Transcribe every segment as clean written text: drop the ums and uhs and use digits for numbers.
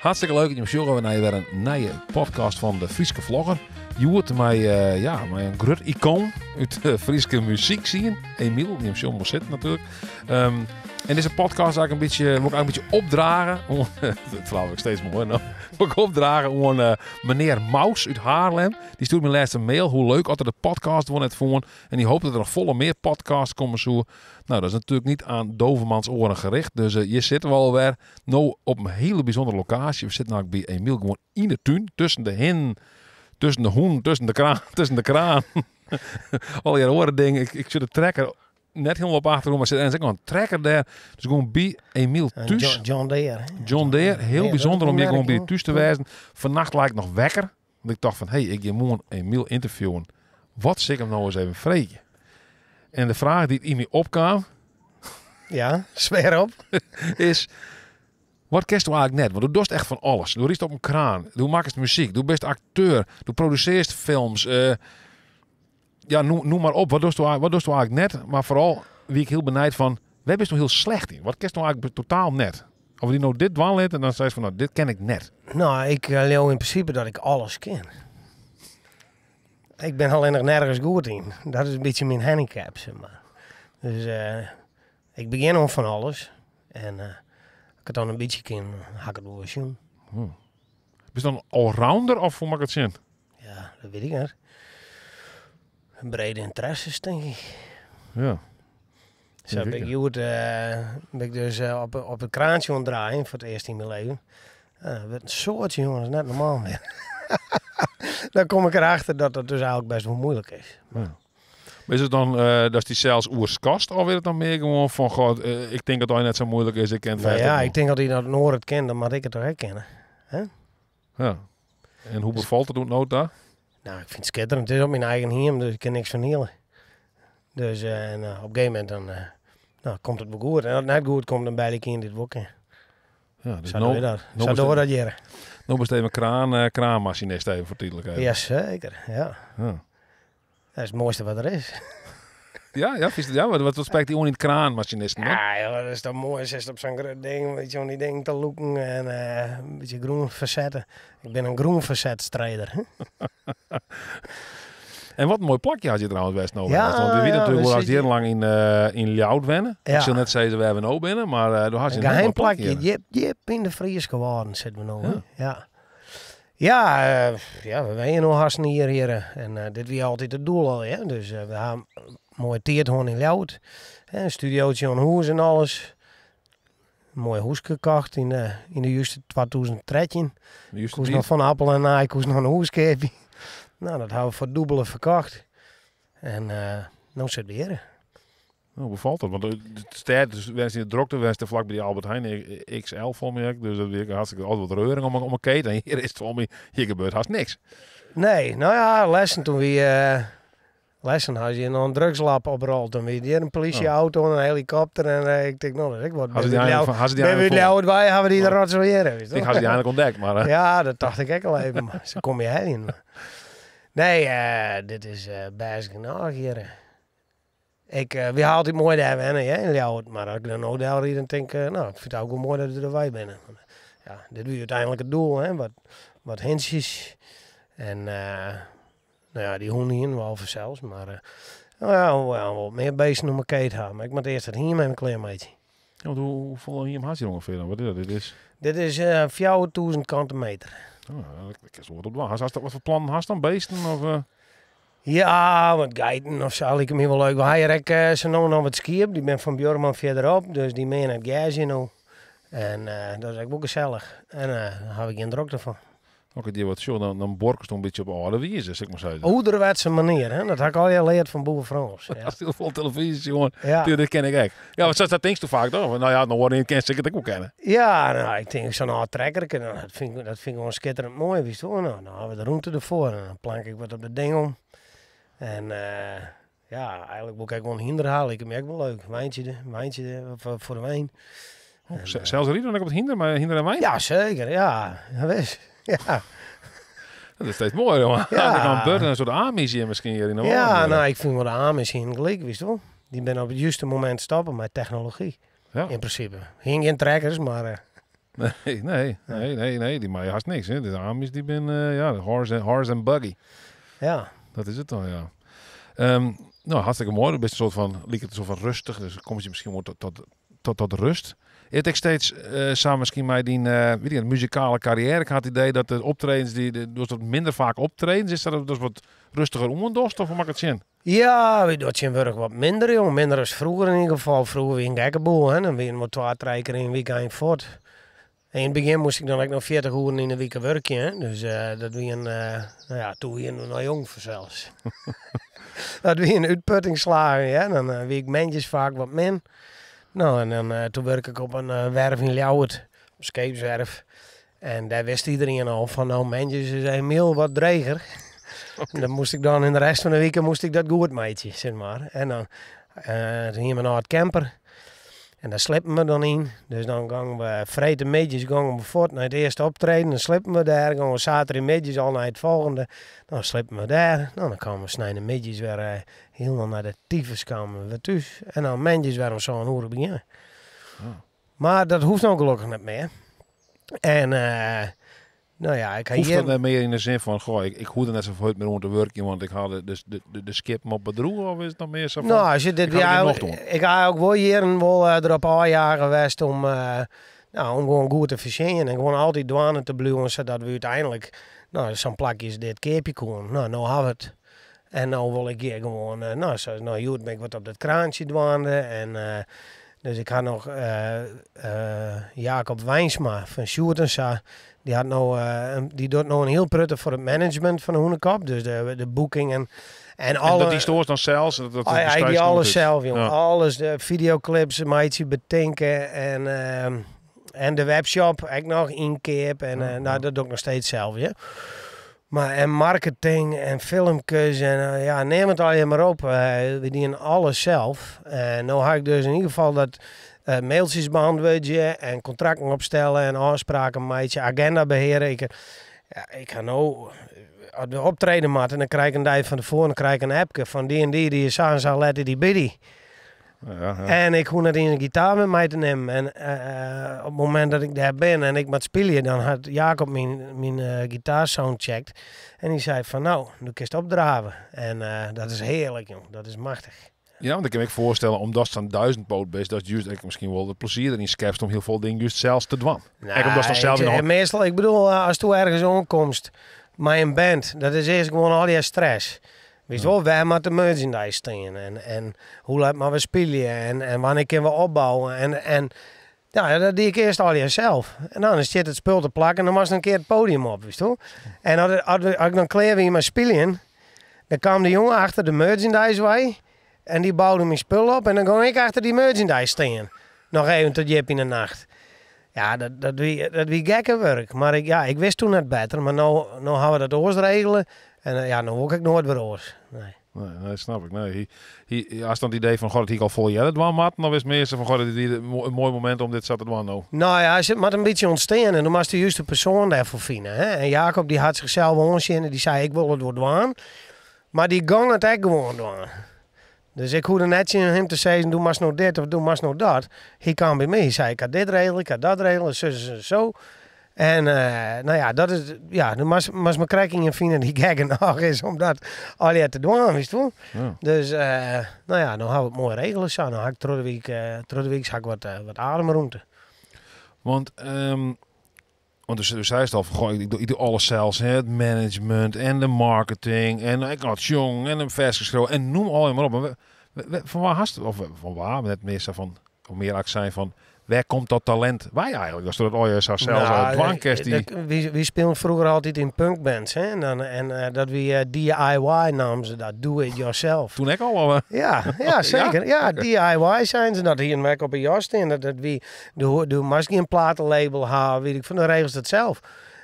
Hartstikke leuk dat jim sjogge nei wer in nije podcast fan de Fryske Vlogger. Hjoed mei, eh, ja, mei in grut ikoon út de Fryske muzykscene. Emiel, jim sjogge him sitten natuerlik. En dizze podcast eigenlijk een bytsje, wol ik eigenlijk een bytsje opdrage oan, dat verhaal ik steeds moai no. Wol ik opdrage oan meneer Maus út Haarlem. Dy stjoerde my lêst in mail hoe leuk oft er de podcast wol net fûn. En dy hopet dat der noch folle mear podcasts komme soe. Nou, dat is natuerlik niet aan dovenmans oren gericht. Dus hjir sitte we alwer. No op in hiele bysûndere lokaasje. We sitte nammentlik by Emiel gewoan yn de tún. Tusken de hinnen, tusken de hûnen, tusken de kraan, tusken de kraan. Allegear oare dingen. Ik sjoch de trekker net hielendal op achtergrûn, mar sit ergens ek noch in trekker dêr. Dus gewoan by Emiel thús. John Deere, hè? John Deere. Hiel Ja, dat bysûnder om hjir merk gewoan by ik thús te wêzen. Fannacht lei ik noch wekker. Want ik tocht fan, hey, ik gean moarn Emiel ynterviewen. Wat sil ik him no ris even freegje? En de fraach dy't yn my opkaam... Ja, swear op. Is, wat kinsto eigentlik net? Want do dochst echt fan alles. Do rydst op in kraan, do makkest muzyk, do bist akteur, do produsearrest films. Ja, noem mar op. Wat dochsto wat dochsto eigentlik net? Mar foaral wie ik hiel benijd fan, wêr bisto hiel slecht yn? Wat kinsto eigentlik totaal net? Of dy no dit dwaan lit en dan seist fan, no, dit kin ik net. Nou, ik leau yn prinsipe dat ik alles kin. Ik bin allinnich nergens goed yn. Dat is in bytsje myn handicap, sis mar. Dus ik begjin oan fan alles. En as ik it dan in bytsje kin, ha ik it wol wer sjoen. Bist dan allrounder of hoe moat ik it sjen? Ja, dat wit ik net. Brede ynteresses, tink ik. Sa bin ik hjoed, bin ik dus op it kraantsje oan it draaien foar it earst yn myn leven. Dat wurdt in soadsje, jongen, dat is net normaal mear. Dan kom ik erachter dat dat dus eigentlik best wol moeilik is. Ja. Maar is it dan datst dysels oerskatst of is it dan mear gewoan fan, god, ik tink dat dat net sa moeilik is, ik kin it Nou fêst ja, ek ik wol. tink dat in oar it kin, dan moat ik it toch ek kinne. Hè? Ja. En hoe befalt it oant no ta? Nou, ik fyn it skitterend. It is op myn eigen hiem, dus ik kin niks ferniele. Dus en op in gegeven momint dan nou, komt it wol goed. En as it net goed komt, dan belje ik ien dy't it wol kin. Ja, dus Sa no doe je dat. no Sa bist dogge we dat hjir. No bist even kraanmasinist even foar tydlik even. Jaseker, ja. Ja. Dat is it moaiste wat der is. Ja, ja, fynst it, ja, wat sprekt dy oan yn it kraanmasinisten dan? Ja, joh, dat is toch moai. Sitst op sa'n grut ding, weet je, om dy dingen te lûken en in bytsje grûn fersette. Ik bin in grûnfersetstrider. En wat in moai plakje hat hjir trouwens west no. Ja, want we witte ja, natuerlik we wol hast sitte jierrenlang yn Ljouwert wenne. Ja. Ik sil net sizze wêr we no binne, mar do hast Een in hiel geheim moai plakje plakje, hjir. djip, djip yn de Fryske Wâlden sitte we no, hè? Ja. Ja. Ja, ja, we wenje no hast in jier hjir en dit wie altyd it doel al, hè. Dus we ha in moaie tiid hân yn Ljouwert. Hè, in studiootje oan hûs en alles. In moai hûske kocht yn de juste 2013. De juste Koest tiid. noch fan appel en aai, koest noch in hûs keapje. Nou, dat ha we foar it dûbele ferkocht. En no sitte we hjir. No, befalt dat? Want de stêd, dus wennest yn de drokte, wennest flak by dy Albert Heijn XL foar my ek, dus dat wie ek hartstikke altyd wat reuring om 'e keet. En hjir is it foar my, hjir gebeurt hast niks. Nee, nou ja, lessen toen wie, lessen ha se hjir noch in drugslab oprold. Dan wie hjir in polysjeauto en in helikopter en ik tink, no, dat is ek wat. Ha se dy Bin we einlik ha se dy bin we einlik út Ljouwert wei, ha we dy Ja. rotzooi hjir, witst Ik ha se dy einlik ûntdekt, mar, Ja, dat tocht ik ek al even, mar se komme je heljen. Nee, dit is bêst genôch hjir. Ik, wy ha altyd moai dêr wenne, hè, yn Ljouwert, mar as ik der no del ryd, dan tink ik, no, ik fyn it ek wol moai dat we der wei binne. Ja, dit wie úteinlik it doel, hè, wat hintsjes en no ja, dy hûn hienen we al fansels, mar no ja, we wolle wol mear beesten om 'e keet ha, mar ik moat earst it hiem even klearmeitsje. Ja, want hoefolle hiem hast hjir ûngefear dan? Wat is dat? Dit is Dit is 4000 kante meter. Oh, dêr kinst wol wat op dwaan. Hast, wat foar plannen hast dan? Beesten of? Ja, wat geiten of sa liket my wol leuk. We ha hjir ek sa no en dan wat skiep. Dy binne fan buorman fierderop, dus dy meane it gers hjir no. En dat is ek wol gesellich. En dêr ha we gjin drokte fan. As ik hjir wat sjoch, dan buorkest in bytsje op âlde wize, sil ik mar sizze. Ouderwetse manier, hè? Dat ha ik allegear leard fan boer Frans. Ja. Hast hiel folle televyzje sjoen. Ja. Dit ken ik ek. Ja, want sa tinkst do faak toch? Nou ja, no kin ik it ek wol kenne. Ja, nou, ik tink sa'n âld trekkerke, nou, dat fyn ik gewoan skitterend moai, witst wol. Nou, dan ha we de rûmte derfoar en dan plank ik wat op de ding om. En ja, eigentlik wol ik ek wol in hynder ha, liket my ek wol leuk. Weintsje, weintsje foar de wein. Oh, En, sels ride dan ek op it hynder, mei hynder en wein? Ja, seker, ja. Ja, wis. Ja. Dat is steeds moaier, jongen. Ja. Dan kan Bert een soort Amish hier misschien hier in de Ja, Wâlden. nou, ik fyn wol de Amish hienen gelyk, witst wol. Dy binne op it juste momint stoppe mei technology. Ja. Yn prinsipe. Hienen gjin trekkers, mar... Nee, nee, nee, nee, nee, dy meie hast niks. Hè. De Amish dy bin, ja, horse and buggy. Ja. Dat is it dan, ja. No, hartstikke moai. Do bist in soart fan, liket in soart fan rêstich, dus komst je miskien wol tot rêst. Is it ek steeds sa miskien mei dyn, weet ik net, muzikale karriêre? Ik ha it idee dat de optredens, do dochst wat minder faak optredens. Is dat datst wat rêstiger oan dochst of hoe moat ik it sjen? Ja, wy dogge tsjintwurdich wat minder, jong. Minder as froeger yn ieder gefal. Froeger wie in gekke boel, hè. Dan wienen we twa, trije kear yn in wykein fuort. En yn it begjin moast ik dan ek noch 40 oeren yn de wike wurkje, hè. Dus dat wie in, no ja, toen wienen we noch jong fansels. Dat wie in útputtingsslagen, ja. Dan wie ik moandeis faak wat min. No, en dan toen wurke ik op in werf yn Ljouwert, op skeepswerf. En dêr wist iedereen al fan, no, moandeis is Emiel wat dreger. En dan moast ik dan yn de rest fan de wike moast ik dat goed meitsje, zeg maar. En dan toen hienen we in âld camper. En dêr sliepen we dan yn. Dus dan gongen we freedtemiddeis gongen we fuort nei it earste optreden. Dan sliepen we dêr. Gongen we saterdeitemiddei al nei it folgjende. Dan sliepen we dêr. No, dan kamen we sneintemiddeis wer hielendal nei de tyfus kamen we wer thús. En dan moandeis wer om sân oere begjinne. Mar dat hoecht no gelokkich net mear. En no ja, ik ha Hoecht hjir dat net mear yn de sin fan, goh, ik hoech der net sa hurd mear oan te wurkjen, want ik ha de skippen op it droege, of is it noch mear sa fan, No, as je dit ik ha der gjin ja, nocht oan? Ik ha ek wol jierren wol derop ôfjage west om, no, om gewoan goed te fertsjinjen en gewoan altyd dwaande te bliuwen, sadat we úteinlik, no, sa'n plakje as dit keapje koenen. No, no ha we it. En no wol ik hjir gewoan, no, sa, no, hjoed bin ik wat op dat kraantsje dwaande en dus ik ha noch Jacob Wijnsma fan Sjoerd en sa, dy hat no, dy docht no in hiel protte foar it management fan de Hûnekop, dus de boekingen en En alle dat die oars dan sels? Dat Oh ja, ik besteist die alles goed. zelf, jong. Ja. Alles, de videoclips meitsje, betinke en de webshop ek noch ynkeap en, no, dat doch ik noch steeds sels, ja. Mar en marketing en filmkes en ja, neam it allegear mar op. We dienen alles zelf. En no ha ik dus yn ieder gefal dat mailtsjes beantwurdzje en kontrakten opstelle en ôfspraken meitsje, agenda beheare. Ik, ja, ik ha no, as we optrede moatte, dan krij ik in dei fan tefoaren krij ik in appke fan dy en dy, dy is sa en sa let dy by dy. En ik hoech net iens in gitaar mei my te nimmen. En op it momint dat ik dêr bin en ik moat spylje, dan hat Jacob myn gitaar soundcheckt. En dy sei fan, no, do kinst opdrave. En dat is hearlik, jong. Dat is machtich. Ja, want ik kin my ek foarstelle, omdatst sa'n duizendpoot bist, datst just ek miskien wol it plezier deryn skepst om hiel folle dingen just sels te dwaan. Ek omdatst dan sels yn de Nee, meastal, ik bedoel, ast do ergens oankomst mei in band, dat is earst gewoan allegear stress. Witst wol, wêr moat de merchandise stean en hoe let moatte we spylje en wannear kinne we opbouwe en ja, dat die ik earst allegear sels. En dan stiet it spul te plak en dan moatst in kear it podium op, witst wol. En as ik dan klear wie mei spyljen, dan kaam de jonge achter de merchandise wei en dy boude myn spul op en dan gong ik achter dy merchandise stean. Noch even tot djip yn de nacht. Ja, dat wie gekke wurk. Mar ik, ja, ik wist toen net better, mar no ha we dat oars regele. En ja, no wol ik noait wer oars. Nee. Nee, nee, snap ik. Nee, hast dan it idee fan, goh, dat hie ik al folle earder dwaan moatten? Of is it mear sa fan, goh, dit is in moai momint om dit sa te dwaan no? No ja, it moat in bytsje ûntstean en do moatst de juste persoan dêrfoar fine. Hè? En Jacob dy hat sichsels oansjen en dy sei, ik wol it wol dwaan. Mar dy gong it ek gewoan dwaan. Dus ik hoegde net tsjin him te sizzen, do moatst no dit of do moatst no dat. Hy kaam by my, hy sei, ik ha dit regele, ik ha dat regele, sus en sus zo. En no ja, dat is, ja, do moatst mar krekt ien fine dy't gek genôch is om dat allegear te dwaan, witst wol. Ja. Dus no ja, no ha we it moai regele sa. No ha ik troch de week, troch de week ha ik wat ademrûmte. Want do seist al fan, goh, ik doch alles sels, hè, it management en de marketing en ik had sjongen en in ferske skriuwe en noem allegear mar op. Mar fan wa hast, of fan wa, net mear sa fan, of mear ek sein fan, wêr komt dat talint wei eigenlik? Datsto dat allegear sa sels Nou, al dwaan kinst, dy Wy spilen froeger altyd yn punkbands, hè? En dat wie DIY namen se dat, do it yourself. Toen ek al, of? Ja, ja, zeker. Ja, Oké. DIY seinen se dat, hienen we ek op 'e jas stean. Dat wie, do moatst gjin platelabel ha, weet ik fan, dan regelst it sels.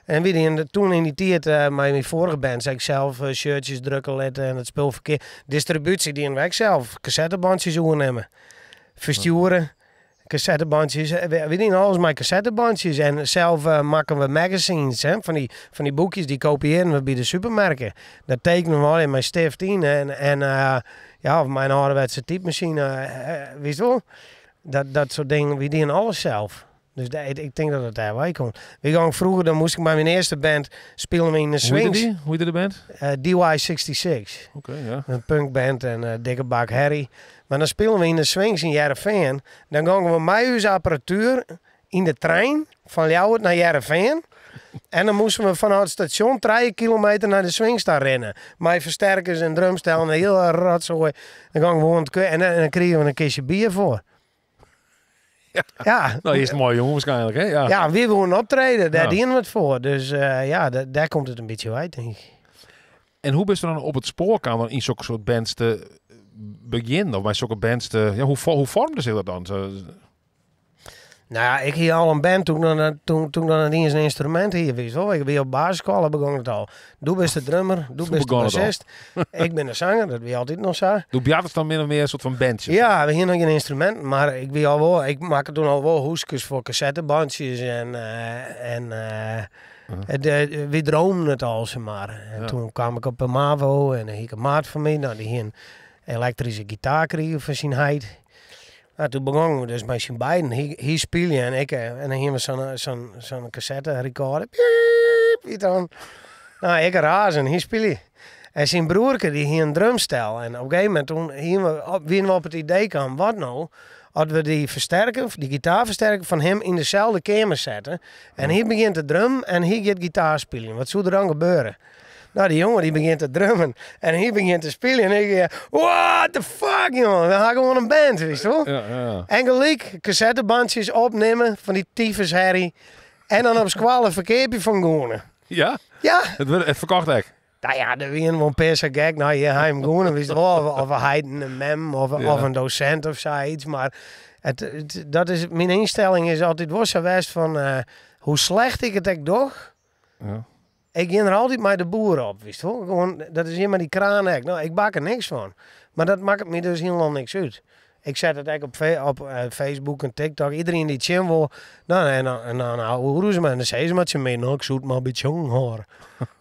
En wy dienen toen yn dy tiid mei myn foarige band, ik sels shirtjes drukke litte en it spul ferkear. Distribúsje dienen we ek sels, kassettebandjes oernimme, ferstjoere, kassettebandjes. Wy dienen alles mei kassettebandjes en sels makken we magazines, hè, fan dy boekjes, dy kopiearren we by de supermerken. Dat tekenen we allegear mei stift yn en ja, of mei in âlderwetse typmasine, witst wol. Dat soart dingen, wy dienen alles sels. Dus ik tink dat it dêr wei komt. Wy gongen froeger, dan moast ik mei myn earste band spilen we yn de Hoe heette Swings. die? Hoe heette de band? DY66. Oké, ja. Een punkband en dikke bak herrie. Mar dan spilen we yn de Swings yn Hearrenfean. Dan gongen we mei ús apparatuer yn de trein fan Ljouwert nei Hearrenfean. En dan moasten we fanôf it stasjon 3 kilometer nei de Swings ta rinne. Mei fersterkers en drumstel en de hiele rotsoai. Dan gongen we oan it en dan krigen we in kistje bier foar. Ja. Ja. Nou, is it moai jongen waarschijnlijk, hè? Ja. Ja, wy woenen optreden, dêr Ja. dienen we it foar. Dus ja, dêr komt it in bytsje wei, tink ik. En hoe bist der dan op it spoar kaam yn sokke soart bands te begjinnen? Of by sokke bands te, ja, hoe vormde sich dat dan? Zo, Nou ja, ik hie al in band toen dan net iens in ynstrumint hie, wist wol. Ik wie op basisskoalle begûn it al. Doe bist de drummer, doe Toen bist de begon het al. bassist. Ik bin de sanger, dat wie altyd noch sa. Doe bjartest dan min of mear in soart fan bandje? Ja, we hienen noch gjin ynstruminten, mar ik wie al wol, ik makke toen al wol hoeskes foar kassettebandjes en wy droomden it al, zeg maar. En toen kwam ik op de MAVO en dan hie ik in maat fan my, nou, dy hie in elektryske gitaar krigen fan syn heit. Nou, toen begonnen we dus mei syn beiden. Hy spylje en ik, en dan hienen we zo'n cassette recorder. Piep, wie dan. Nou, ik razen, hy spylje. En syn broerke, dy hie in drumstel. En op een gegeven moment, toen wienen we op it idee kaam, wat nou, as we dy fersterker, dy gitaarfersterker fan him yn deselde keamer setten. En hy begjint te drummen en hy giet gitaar spyljen. Wat soe der dan gebeuren? Nou, dy jonge die begjint te drummen en hy begjint te spyljen. En ik, what the fuck, jongen? We ha gewoan in band, wist je wol? Ja. En gelyk cassettebandjes opnimme fan dy tyfus herrie. En dan op skoalle ferkeapje fan goenen. Ja? Ja. Het ferkocht ek. Nou ja, der wienen wol in pear sa gek. Nou, je ha him goenen, wist je wol. Of een heit en in mem, of in dosint of sayts. Mar dat is, myn ynstelling is altyd wol sa west fan, hoe slecht ik it ek doch, ik gean der altyd mei de boer op, wist je wol. Gewoan, dat is hjir mei dy kraan ek. Nou, ik bak der niks fan. Mar dat makket my dus hielendal niks út. Ik set it ek op Facebook en TikTok. Iedereen dy't sjen wol, nou, en dan, nou, hoe ze maar, en dan sizze se mar tsjin my, nou, ik soe it mar by it sjongen hâlde.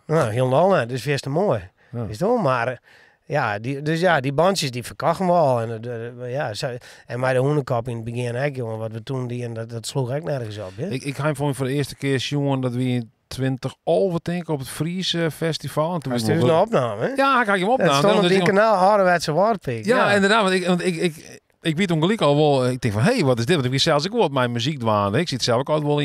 Nou, hielendal net. Dat is fierste moai. Is het wel, maar, ja, die, dus ja, die bandjes die verkochten we al. En, ja, zo, en mei de Hûnekop yn it begjin ek, jongen, wat we toen dienen, dat sloech ek nergens op. Hè? Ik ha him foar de earste kear sjoen dat we yn 2011, tink ik, op it Friese festival. En toen Hast wie dus ik in opname, hè? Ja, ik had hem opname. Dat stond op Dus die ik kanaal Ouderwetse Warpig. Ja, ja. inderdaad. Want ik weet ongelijk al wel. Ik denk van, hey, wat is dit? Want ik wist zelfs ook wel wat mijn muziek dwaande. Ik zit zelf ook altijd wel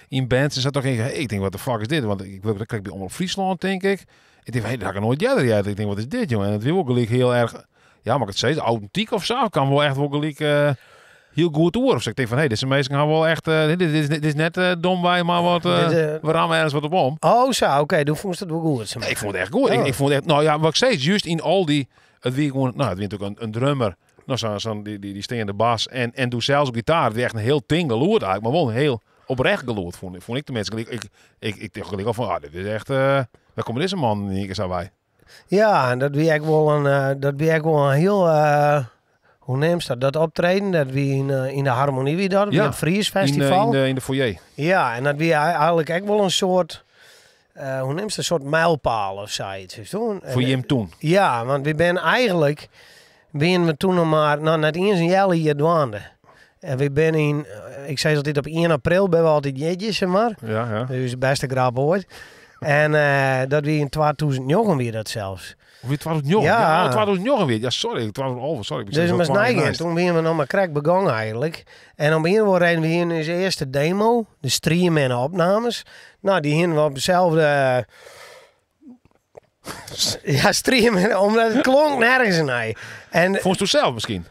in bands. En zat toch in, hey, ik denk, what the fuck is dit? Want ik werk bij Omroep Friesland, denk ik. Ik denk van, hey, dat had ik nooit eerder gehad. Ik denk, wat is dit, jongen? En het wil ook gelijk heel erg, ja, mag ik het zeggen, authentiek of zo. Ik kan wel echt wel gelijk heel goed oor. Of zo. Ik denk van, hey, deze mensen gaan wel echt, dit is net dom wij, maar wat, Dit we rammen ergens wat op om. Oh, zo, oké, toen vond je het wel goed, zeg maar. Nee, ik vond het echt goed. Ik vond het echt, nou ja, wat ik zei, juist in al die, het wie gewoon, nou, het wie natuurlijk een drummer, nou, zo'n die steende bas en doe zelfs op gitaar, het wie echt een heel ting geloerd eigenlijk, maar wel een heel oprecht geloerd, vond ik tenminste. Ik dacht gelijk al van, ah, dit is echt, daar komt deze man in één keer zo bij. Ja, en dat wie ik wel een dat wie ik wel een heel, hoe neemt dat? Dat optreden, dat wie in de harmonie wie dat, wie het Fries Festival. In de foyer. Ja, en dat wie eigenlijk ook wel een soort, hoe neemt dat? Een soort mijlpaal of zoiets, weet je wel? En Voor Jim toen. Ja, want we zijn eigenlijk, zijn we toen nog maar, nou, net eens een jaar hier dwaande. En we zijn in, ik zei altijd op 1 april ben we altijd jetjes, zeg maar. Dat is de beste grap ooit. En dat we in 2009 weer dat zelfs. Of in 2009? Ja. Ja, oh, 2009 weer. Ja, sorry, 2011, sorry. Ik Dus zit maar zo kwaad snijgen. naast. Toen zijn we nog maar krek begonnen eigenlijk. En om een of andere reden, we hier onze eerste demo, de stream en de opnames. Nou, die gingen we op dezelfde... Ja, stream, omdat het klonk nergens naar. En Vond je het zelf misschien?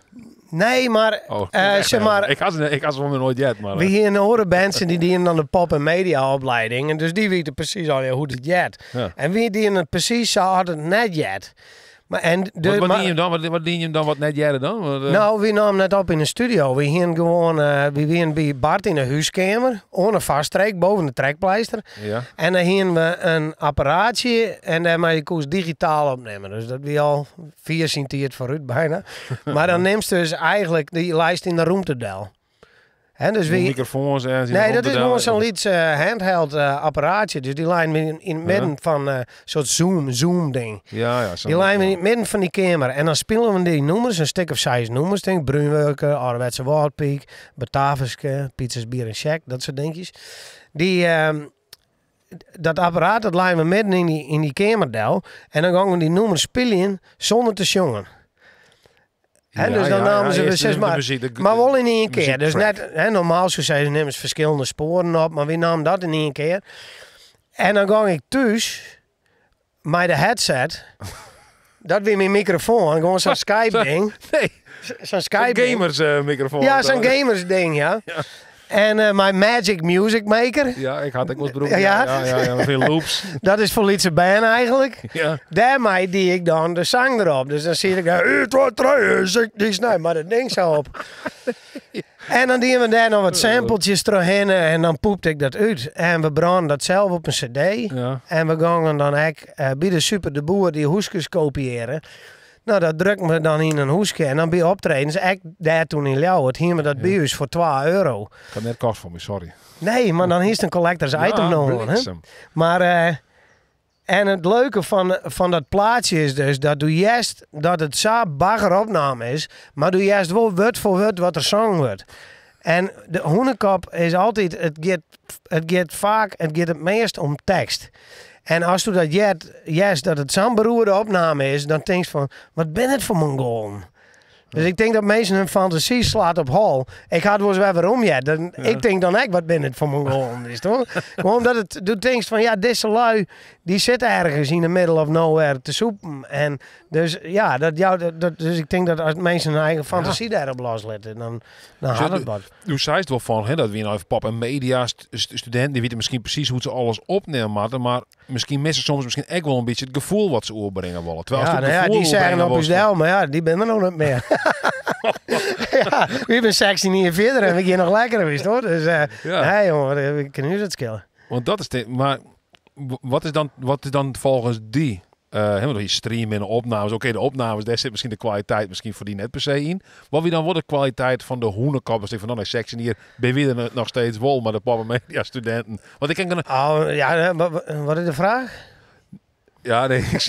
Nee, maar, Oh, echt, zeg maar, ik had ze nog nooit jet, maar, we hier in de horen mensen die dienen dan de pop- en media opleiding. En dus die weten precies al, ja, hoe het jet. En wie dienen het precies zo had het net jet. Maar, en de, Wat, wat maar dien je hem dan? Wat dien je hem dan wat net jaren dan? Wat? Nou, we namen net op in de studio. We gingen gewoon, we gingen bij Bart in de huiskamer, onder vasttrek, boven de trekpleister. En dan gingen we een apparaatje en daarmee kon je digitaal opnemen. Dus dat we al 4 centimeter vooruit bijna. Maar dan neemt ze dus eigenlijk die lijst in de ruimtedel. Hè, dus Met we, microfoons en Nee, dat is gewoon zo'n lyts handheld apparaatje. Dus die lijn in het midden van een soort zoom ding. Ja, zo'n- Die lijn in het midden van die kamer. En dan spelen we die nummers, een stuk of zes nummers. Denk, ik. Bruinwerken, Ouderwetse Waldpiek, Bataviske, Pizzas, Bier en Shack, dat soort dingetjes. Die, dat apparaat, dat lijn we midden in die kamerdel. En dan gaan we die nummers spelen zonder te zongen. Hè, Ja, dus dan ja, namen ja, ze eerst weer zes de maar, muziek, de- maar wel in één keer. Dus muziektrack. net, hè, normaal zo zeiden ze, nemen ze verschillende sporen op, maar we namen dat in één keer. En dan ging ik thuis met de headset, dat weer mijn microfoon, gewoon zo'n Skype ding. Nee, Zo'n Skype ding. gamers microfoon. Ja, zo'n gamers ding, ja. En mijn Magic Music Maker, Ja, ik had ook wel eens beroemd. Ja, Ja, ja. ja, veel loops. dat is voor Lietse Band eigenlijk. Ja. Daarmee die ik dan de zang erop. Dus dan zie ik daar, 1, 2, 3, 6, die snij maar dat ding zo op. En dan dien we daar nog wat sampletjes doorheen en dan poepte ik dat uit. En we branden dat zelf op een cd. Ja. En we gingen dan ook bij de Super de Boer die hoesjes kopiëren. Nou, dat drukken we dan in een hoesje. En dan bij optredens, ik daar toen in Ljouwert, hier we dat bij ons voor 2 euro. Ik had net kost voor me, sorry. Nee, maar dan is het een collectors item Ja, nog, hè? bliksem. Maar, en het leuke van dat plaatje is dus dat doe juist dat het zo bagger opname is, maar doe juist wel woord voor woord wat er zong wordt. En de Hûnekop is altijd, het gaat vaak, het gaat het meest om tekst. En als du dat juist dat het zo'n beroerde opname is, dan denk je van, wat ben het voor Mongolen? Dus ik denk dat mensen hun fantasie slaat op hol. Ik had wel eens wel waarom ja. Dan, Ik denk dan ook, wat ben het voor Mongolen? Is toch? Gewoon omdat het, du denkt van, ja, deze lui, die zitten ergens in the middle of nowhere te soepen. En dus ja, dat jou, dat, dus ik denk dat als mensen hun eigen fantasie daarop loslaten, dan had het wat. U zei het wel van, hè, dat we nou even pop en media studenten, die weten misschien precies hoe ze alles opnemen, maar misschien missen soms misschien echt wel een beetje het gevoel wat ze overbrengen willen. Terwijl Ja, als het nou ja, gevoel die zeggen overbrengen op was uw maar ja, die ben er nog niet meer. Ja, we zijn 16 jaar verder en we gaan nog lekker, wist hoor. Dus nee, jongen, we kunnen nu het schillen. Want dat is de, maar wat is dan volgens die? Helemaal die stream en opnames. Oké, de opnames, daar zit misschien de kwaliteit misschien voor die net per se in. Wat wie dan wordt de kwaliteit van de Hûnekop? Als ik van dan een sectie hier ben we er nog steeds wol, maar de pop en media studenten. Want ik ken een Oh, ja, hè, wat is de vraag? Ja, nee, ik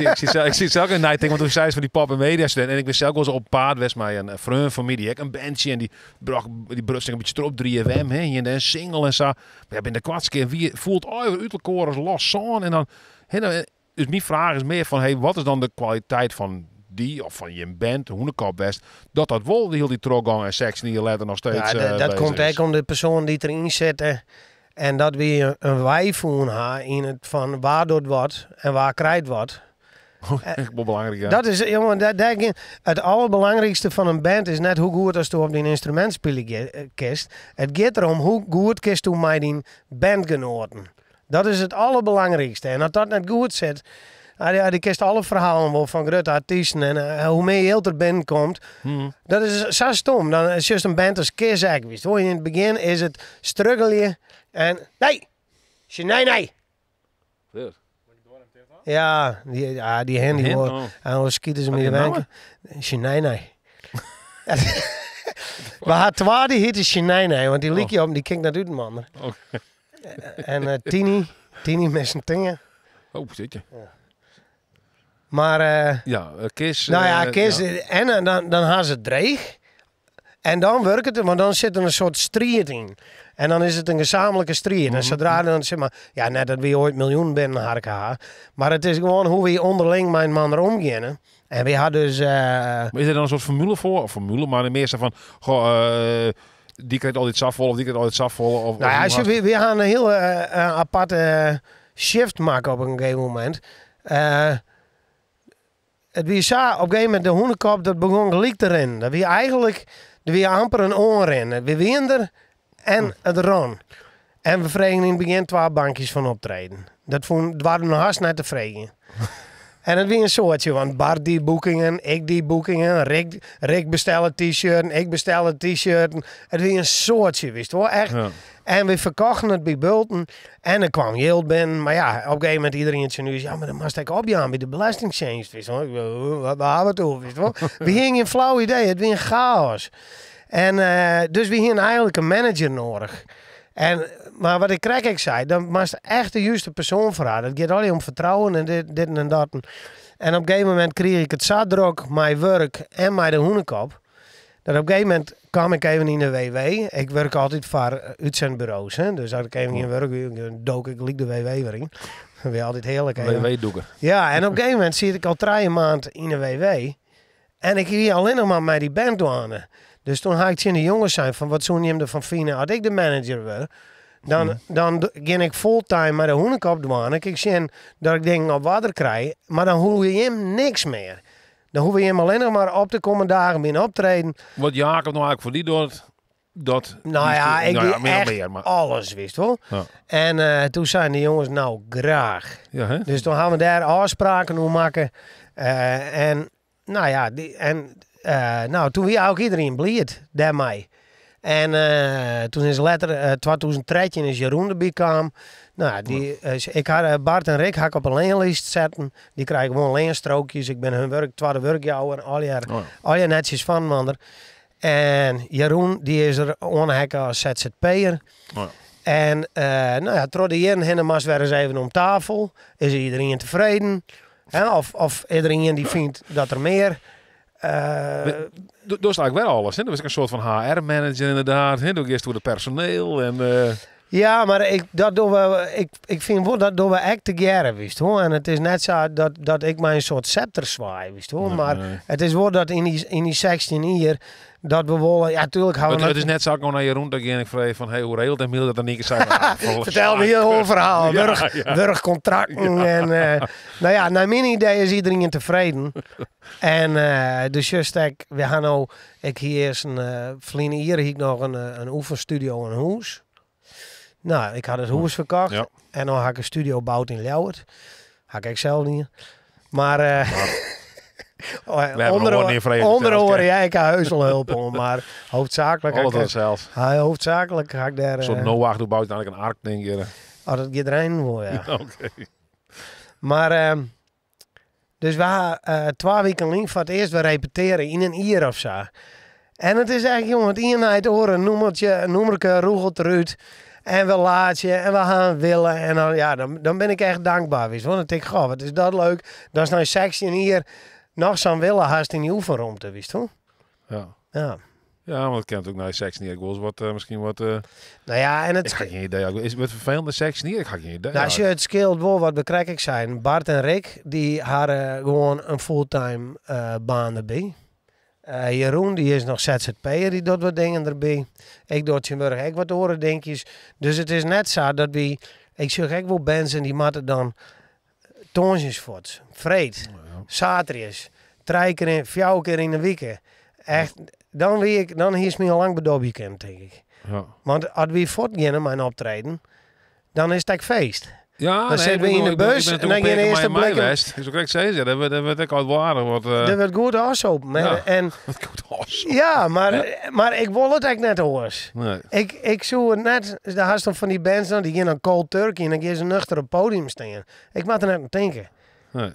zie zelf een night want toen zei ze van die pop en media studenten. En ik wist zelf wel eens op paard was mij een vriend van mij, die had een bandje en die bracht die brust een beetje erop 3FM, hè, en een single en zo. Maar ja, binnen de kwartske wie voelt oh, uit elkaar als los zon en dan, hè, dan, dus mijn vraag is meer van, hey, wat is dan de kwaliteit van die of van je band, Hûnekop West, dat dat wel heel die troggang en seks die je later nog steeds, Ja, dat bezig komt is. ook om de persoon die erin zit, hè. En dat we een wijvoen ha in het van waar doet wat en waar krijgt wat. Oh, echt wel belangrijk, ja. Dat is, jongen, dat, dat, het allerbelangrijkste van een band is net hoe goed als du op die instrument spelen kist. Het gaat erom hoe goed kist du met die bandgenoten. Dat is het allerbelangrijkste. En als dat net goed zit, ja, die kist alle verhalen wel van grote artiesten. En hoe meer je er binnenkomt, dat is zo stom. Dan is juist een band als Kiss ook, weet je wel. In het begin is het struggelen en nee, nee, nee. Ja. Ja, die hen die Hen? hoor. Oh. En dan schieten ze Wat met de die wenken. Nee, nee. We hadden twee die heette Shinai, want die liep je op en die keek naar de man. Oh. En Tini met zijn tingen. Oh, zit je. Ja. Maar Ja, Kiss, nou ja, Kiss, ja. En dan hadden ze het dreig. En dan werkt het, want dan zit er een soort strijd in. En dan is het een gezamenlijke strijd. En zodra dan, zeg maar, ja, net dat we ooit miljoen binnen harken ha. Maar het is gewoon hoe we onderling met elkaar omgaan. En we hadden dus, Maar is er dan een soort formule voor? Of formule, maar de meeste van, goh, die krijgt altijd safvol of die krijgt altijd safvol. Nou ja, Of als je, we gaan een heel aparte shift maken op een gegeven moment. Het wie zo, op een gegeven moment de Hûnekop, dat begon gelijk te rennen. Dat wie eigenlijk, dat wie amper een onrennen. We winnen er en het ron. En we vregen in het begin 2 bankjes van optreden. Dat waren we nog haast net te vregen. En het wie een soortje, want Bart die boekingen, ik die boekingen, Rick bestelde t-shirt, ik bestelde t-shirt. Het wie een soortje, wist je wel, echt. En we verkochten het bij Bulten en er kwam geld binnen. Maar ja, op een gegeven moment iedereen het nu is, ja, maar dan moest ik opjaan bij de Belastingdienst, wist je wel. Ik bedoel, waar hebben we het over, wist je wel. We gingen een flauw idee, het was een chaos. En dus we hienen eigenlijk in manager nodig. En, mar wat ik krekt ek sei, dan moatst echt de juiste persoan foar ha. Dat giet allegear om fertrouwen en dit, dit en dat. En op in gegeven momint krige ik it sa drok mei wurk en mei de Hûnekop, dat op in gegeven momint kaam ik even yn de WW. Ik wurk altyd foar útsendburo's, hè. Dus as ik even gjin wurk hie, dan dook ik gelyk de WW wer yn. Dat wie altyd hearlik even. WW-dûker. Ja, en op in gegeven momint siet ik al 3 maand yn de WW. En ik wie allinnich mar mei dy band dwaande. Dus toen ha ik tsjin de jonges sein fan, wat soene jim derfan fine as ik de manager wurd? Dan, dan gean ik fulltime mei de Hûnekop dwaande. Ik sjen dat ik dingen op oarder krij, mar dan hoege jim niks mear. Dan hoege jim allinnich mar op te kommen dagen by in optreden. Wat Jacob nou eigenlijk voor die doet, dat Nou ja, ik nou ja, die min of echt meer, maar alles, wist wel. Ja. En toen zeiden de jongens, nou graag. Ja, hè? Dus toen gaan we daar afspraken over maken. En nou ja, die, en nou, toen wie ook iedereen blied daarmee. En toen is later 2013 is Jeroen erbij kwam. Nou, die, ik had Bart en Rick had ik op een leenlijst zetten. Die krijgen gewoon leenstrookjes. Ik ben hun werk, tweede werkjouwer en al jaar, al jaar netjes van mander. En Jeroen, die is er aangehaakt als Z Z P'er. En nou ja, trots de jaren heen was weer eens even om tafel. Is iedereen tevreden? Hè? Of iedereen die vindt dat er meer... Doe eigenlijk wel alles, hè? Dat was een soort van H R-manager inderdaad. Hè? Doe eerst door het personeel en Ja, maar ik, dat doen we, ik, ik vind wel dat doen we echt te geren, wist hoor. En het is net zo dat ik mij een soort scepter zwaai, wist hoor. Nee, maar nee. het is wel dat in die 16 hier dat we wel, ja, tuurlijk houden Het we is net zo ik nog naar Jeroen dat ik vraag van, hey, hoe regelt Emiel dat dan niet zei, maar, volgens Vertel me mij. heel heel verhaal. Ja, ja. Wurgcontracten en nou ja, naar mijn idee is iedereen tevreden. En dus juist ik, we gaan nou, ik hier eerst een verleden hier hier ik nog een oefenstudio in Hoes. Nou, ik had het hoes verkocht. En dan had ik een studio gebouwd in Ljouwert. Had ik zelf niet. Maar oh, We hebben nog wel niet vrede onder verteld, oren, hè? ja, ik had heus wel hulp om, maar hoofdzakelijk Alles had ik, dat zelf. Ja, hoofdzakelijk had ik daar, Een soort Noach, doe bouwt eigenlijk een ark, denk ik. Oh, dat gaat erin wel, ja. Oké. Maar, dus we hadden 2 weken lang voor het eerst weer repeteren in een uur of zo. En het is eigenlijk, jongen, het een uit oren, noemertje, noemerke, roegelt eruit. En we laat je en we gaan willen. En dan, ja, dan, dan ben ik echt dankbaar. Weet je, want dan denk ik, goh, wat is dat leuk. Dat is nou 16 hier nog zo'n willen haast in die oefenruimte, wist je wel? Ja. Ja. Ja, want het kent ook naar seks niet. Ik wil eens wat misschien wat, Nou ja, en het ik heb geen idee. Is het met vervelende seks niet? Ik heb geen idee. Nou, als je het scheelt wel wat bekijk zijn. Bart en Rick, die hadden gewoon een fulltime baan erbij. Jeroen, die is nog Z Z P'er, die doet wat dingen erbij. Ik doe het in ik wat oren dingetjes. Dus het is net zo dat we... Ik zeg ook wel bands en die moeten dan toontjes voort. Vreed, zaterdags, 3 keer in, 4 keer in de week. Echt, dan wie ik, dan is me al lang bedobje kind, denk ik. Want als we voortgaan met mijn optreden, dan is het echt feest. Ja, dan nee, zitten ik we in bedoel, de ik bus ben en dan natuurlijk gaan de een eerste keer met mij blikken. West. Dus ook ik zei, ja, dat werd ik altijd wel aardig. Want Dat werd goed afzopen. Maar, en Dat goed afzopen. Ja, maar ik wil het eigenlijk net hoor. Nee. Ik zoek het net, de haast dan van die bands dan, die gaan dan cold turkey en dan gaan ze nuchter op het podium staan. Ik mag er net aan denken. Nee.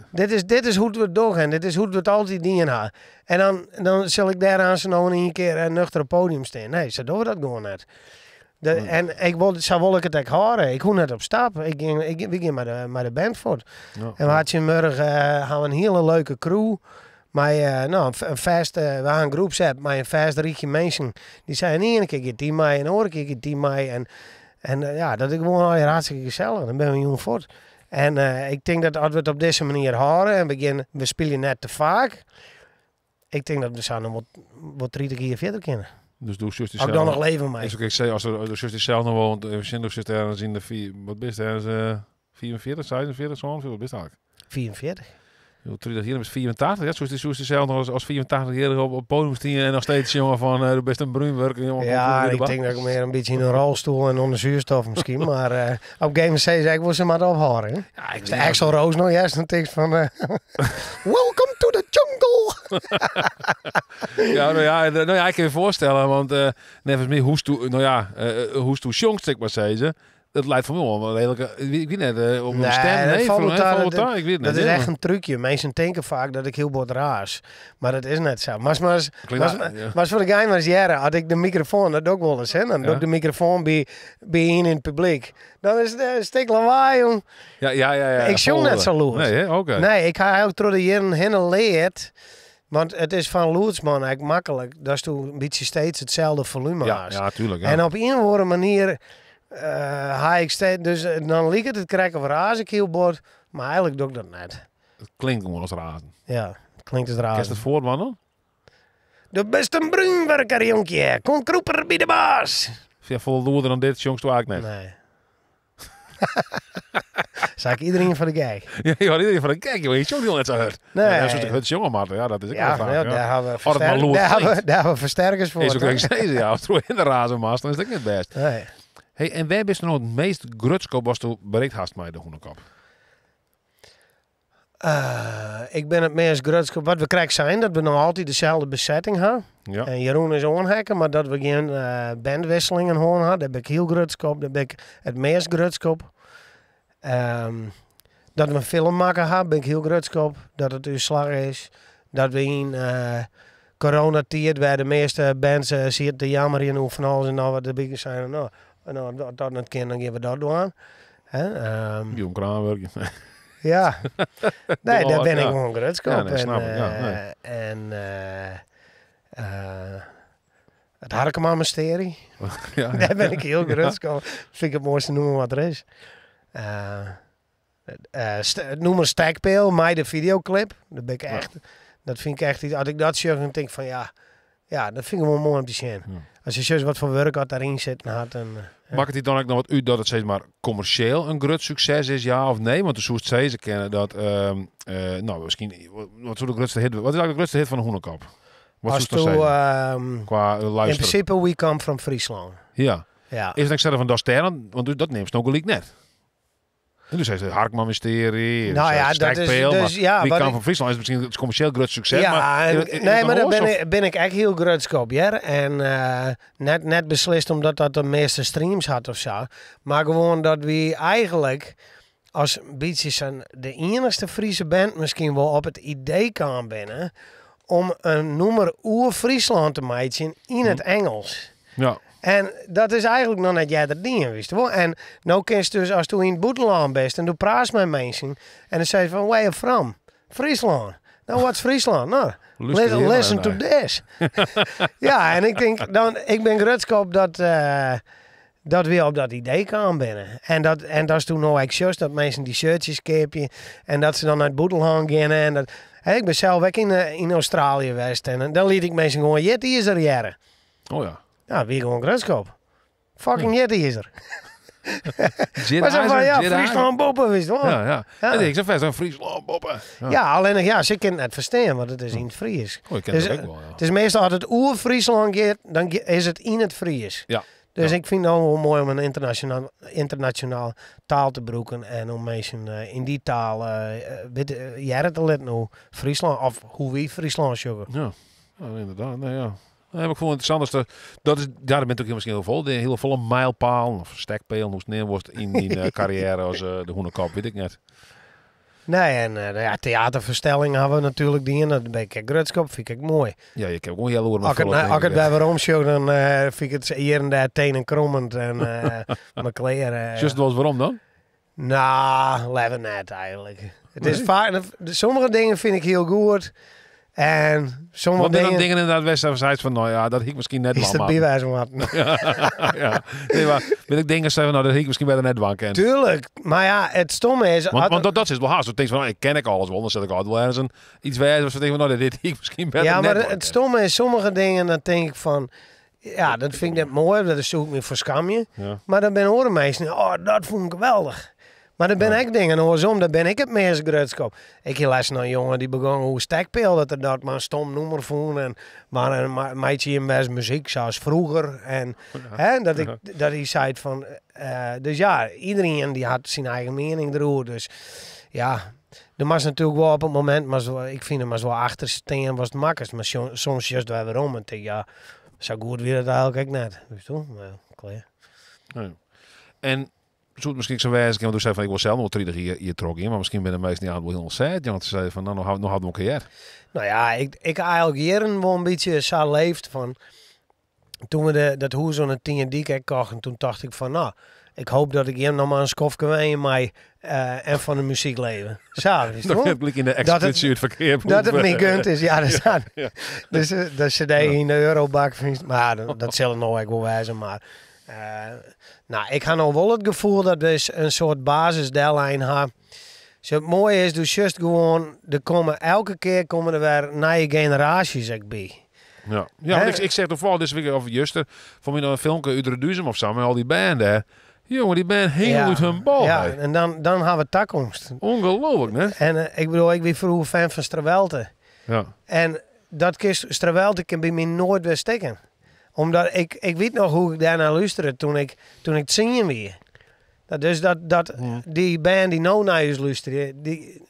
Dit is hoe we het doen en dit is hoe we het altijd dienen hebben. En dan zal ik daar aan ze nou in één keer nuchter op het podium staan. Nee, ze doen dat gewoon net. En ik wil, zo wil ik het echt horen. Ik hoef net op stap. Ik ging, ik, we gingen met de band voort. En we hadden morgen hadden we een hele leuke crew. Maar nou, een een vast, we hadden een groepsapp, maar een vast riekje mensen. Die zeiden, ene keer gaat die mij en de andere keer gaat die mij. En ja, dat is gewoon al hartstikke gezellig. Dan ben we jong voort. En ik denk dat als we het op deze manier horen en we spelen net te vaak. Ik denk dat we zo nog wat 30 keer verder kunnen. Dus doe zus die Ook dan zelf nog leven mee. Is ook, ik zei, als er, als de zus die zelf nog woont, Sint zit ergens in de vier, wat is het, ergens 44, 46, zo ongeveer, wat is het eigenlijk? 44. Jo, 30 jaar is 84, ja, zoals die zelf nog als 84-jarige op podium stien en nog steeds jongen van de beste bruinwerker, jongen, Ja, komt weer ik de denk bak. dat ik meer een beetje in een rolstoel en onder zuurstof misschien, maar op Game C zei ik, wil ze maar ophouden, hè? Ja, ik Is de weet niet Axl Rose nog juist een tekst van Welcome to the jungle! Ja, nou ja, nou ja, ik kan je voorstellen, want net als mij, hoe stoe, nou ja hoe stoe jongst, ik maar zeggen ze. Dat lijkt voor mij wel een redelijke... Ik weet net, op een Nee, stem. dat Nee, valt voor, wel ta- valt wel dat- ta, ik weet het Dat net. is ja, echt een trucje. Mensen denken vaak dat ik heel bot raas. Maar dat is net zo. Maar, maar, Klinkt maar, ja. maar voor de gein was jaren, had ik de microfoon, dat doe ik wel eens, hè. Dan doe Ja. ik de microfoon bij in het publiek. Dan is het een stuk lawaai, jong. Ja. Ik zong net zo loerd. Nee, hè? Oké. Nee, ik ga ook door de jaren heen geleerd. Want het is van Loertsman eigenlijk makkelijk. Dat is toen een beetje steeds hetzelfde volume Ja, haast. ja, tuurlijk. Ja. En op een of andere manier ha ik steeds, dus dan liep het het krijgen of raas ik heel bord, maar eigenlijk doe ik dat net. Het klinkt gewoon als razen. Ja, het klinkt het Kerst raar. het voor, man? dan? De beste bruinwerker, jonkje. Kom kroeper bij de baas. Ja, vol loerder dan dit, jongens, doe ik net. Nee. Zou ik iedereen voor de gek? Ja, joh, iedereen van, kijk joh, je jongt heel net zo hard. Nee. Ja, dat is het jongen, maar ja, dat is ook Ja, wel vaak. nou, Ja. daar hebben we, Als het maar loerd daar hebben, klinkt. daar hebben we versterkers voor. Is ook toch? nog steeds, ja. Als het in de razen maast, dan is het ook niet best. Nee. Hey, en waar is nou het meest grutskop was toen bereikt haast mij de hoenekop? Ik ben het meest grutske. Wat we krijgen zijn dat we nog altijd dezelfde bezetting hebben. Ja. En Jeroen is onhekken, maar dat we geen bandwisselingen hoorn hadden, daar ben ik heel grutsk op. Daar ben ik het meest grutsk op. Dat we een film maken hebben, ben ik heel grutsk op. Dat het uw slag is. Dat we in coronatijd, waar de meeste bands zitten te jammeren en hoe van alles en nou wat de big zijn. Nou, en nou, dat het kind, dan gaan we dat doen. Hè? Jong kraanwerk. Ja. Nee, daar ben ik Ja. gewoon grutsk op. Ja, nee, snap en, ik. Ja, nee. en het Harkema mysterie. Ja, ja. Daar ben ik heel grutsk op. Vind ik het mooiste noemen wat er is. Het noemen Stekpeel, mij de videoclip. Dat ben ik echt. Dat vind ik echt iets. Als ik dat zie, dan denk ik van ja, ja, dat vind ik wel mooi om te zien. Ja. Als je ziet wat voor werk had daarin zit had. En, ja. Maakt het dan ook nog wat uit dat het steeds maar commercieel een groot succes is, ja of nee? Want de soort ze kennen dat, nou misschien, wat is de grootste hit? Wat is eigenlijk de grootste hit van de Hoenekop? Wat Als zou je toen, dat zeggen? Qua in luisteren. principe, we come from Friesland. Ja. Ja. Is het ook zelf van Das Sterren? Want dat neemt Snokkel net. En dus heeft het Harkman Mysterie. en Nou dus ja, heeft dat is Stekpeel, dus maar ja. Wie wat kan ik- van Friesland is misschien het commercieel groot succes. Ja, maar, nee, maar daar of? ben ik echt heel grutsk op, ja. En net beslist omdat dat de meeste streams had of zo. Maar gewoon dat we eigenlijk als een beetje zijn de enigste Friese band misschien wel op het idee kan binnen om een noemer oer Friesland te maken in het Engels. Ja, En dat is eigenlijk nog net jij dat ding, wist je wel. En nou kun je dus als toen in het buitenland bent en du praat met mensen en dan zei ze van, where you from? Friesland. Nou, wat is Friesland? Nou, Luister hier maar listen to naar. this. Ja, en ik denk, dan, ik ben grutsk op dat we op dat idee kwamen binnen. En dat is toen nog echt juist dat mensen die shirtjes kopen en dat ze dan naar het buitenland gaan. En dat, hè, ik ben zelf ook in Australië geweest en dan liet ik mensen gewoon, jet is er jaren. Oh ja. Ja, wie gewoon grutsk op. Fucking jet is er. Jit Maar zo van, IJzer, ja, Jit Friesland boppen, wist je wel. Ja, ja. Ja. En ik zeg vast, Friesland boppen. Ja. Ja, alleen nog, ja, ze kunnen het net verstaan, want het is in het Fries. Oh, ik ken Dus, dat ook wel, ja. Het is meestal als het oer-Friesland gaat, dan is het in het Fries. Ja. Dus Ja. ik vind het wel mooi om een internationaal taal te gebruiken en om mensen in die taal jaren te laten hoe Friesland, of hoe wie Friesland zoeken. Ja, ja inderdaad. Nee, ja. Nee, maar ik vond het interessant. Dat is, ja, daar bent ook misschien heel vol. De hele volle mijlpaal of stekpeel, hoe het neerworst in die carrière als de Hoenekop, weet ik net. Nee, en nou ja, theaterverstellingen hebben we natuurlijk die en dat ben ik grutsk op, vind ik mooi. Ja, je kan ook heel horen. Als ik het, als ik het bij waarom show, dan vind ik het hier en daar tenen krommend en mijn kleren. Just wel eens waarom dan? Nou, leven net eigenlijk. Het is Nee? vaak, sommige dingen vind ik heel goed. En sommige Want dingen, dingen, dingen inderdaad West van, nou ja, dat ik misschien net is wel het bijwijs wat. Ja. Nee, maar wil ik dingen zeggen, nou dat ik misschien bij net wanken. Tuurlijk, maar ja, het stomme is... Want, want dat is wel haast. Ik denk van, nou, ik ken ik alles wel. Dan zet ik altijd wel ergens een iets wijs. Of ze denken van, nou, dit ik misschien beter ja, net maar het stomme is, sommige dingen, dan denk ik van... Ja, dat vind ik net mooi, dat zoek ik me voor skamje. Ja. Maar dan ben horen mensen, oh, dat vond ik geweldig. Maar dan ben ik dingen, andersom, dan ben ik het meest grutsk op. Ik hier les naar een jongen die begon hoe stekpeel dat er dat maar een stom noemer vond. En maar een meidje in best muziek zoals vroeger. En hè, dat ik dat hij zei van, dus ja, iedereen die had zijn eigen mening erover. Dus ja, er was natuurlijk wel op het moment, maar zo, ik vind hem maar zo achter staan was het makkelijkst. Maar soms juist wel weer om en denk ja, zo goed weer het eigenlijk ook net. Weet je wel? Maar, klaar. Nee. En Soe it miskien ek sa wêze kinne, want do sei fan ik wol sels noch wol 30 jier trochgean, mar miskien binne de measten dy wol hiel sad, want se sizze fan no, no ha we in kear. Nou ja, ik ha eigentlik jierren wol in bytsje sa leefd fan, toen we dat hûs oan de Tiendyk ek kochten, toen tocht ik fan nou, ik hoop dat ik hjir noch mar in skoftke wenje mei en fan de muzyk leve. Sa, witst Dat wol? het blik yn de Dat het- expositie út ferkeap. Dat it my gund is, ja, dat staat. Ja. Dus de cd yn de eurobak fynst, mar dat sil it no ek wol wêze, mar nou, ik ha no wol it gefoel dat we in soart basis dellein ha. Sjoch, it moaie is, do sjochst gewoan, der komme elke kear komme der wer nije generaasjes ek by. Ja, ja, want ik seach toevallig dizze wike, of juster, foar my noch in filmke út Reduzum of sa, mei al dy bern dêr. Jonge, dy bern hingen út hun bal, Ja, hé. en dan ha we takomst. Ongelooflijk, né? En ik bedoel, ik wie froeger fan fan Strawelte. En dat kinst, Strawelte kin by my noait wer stikken. Omdat ik wit noch hoe ik dêrnei lústere toen ik 10 wie. Dat, dus dat, dat dy bern dy't no nei ús lústerje, dy,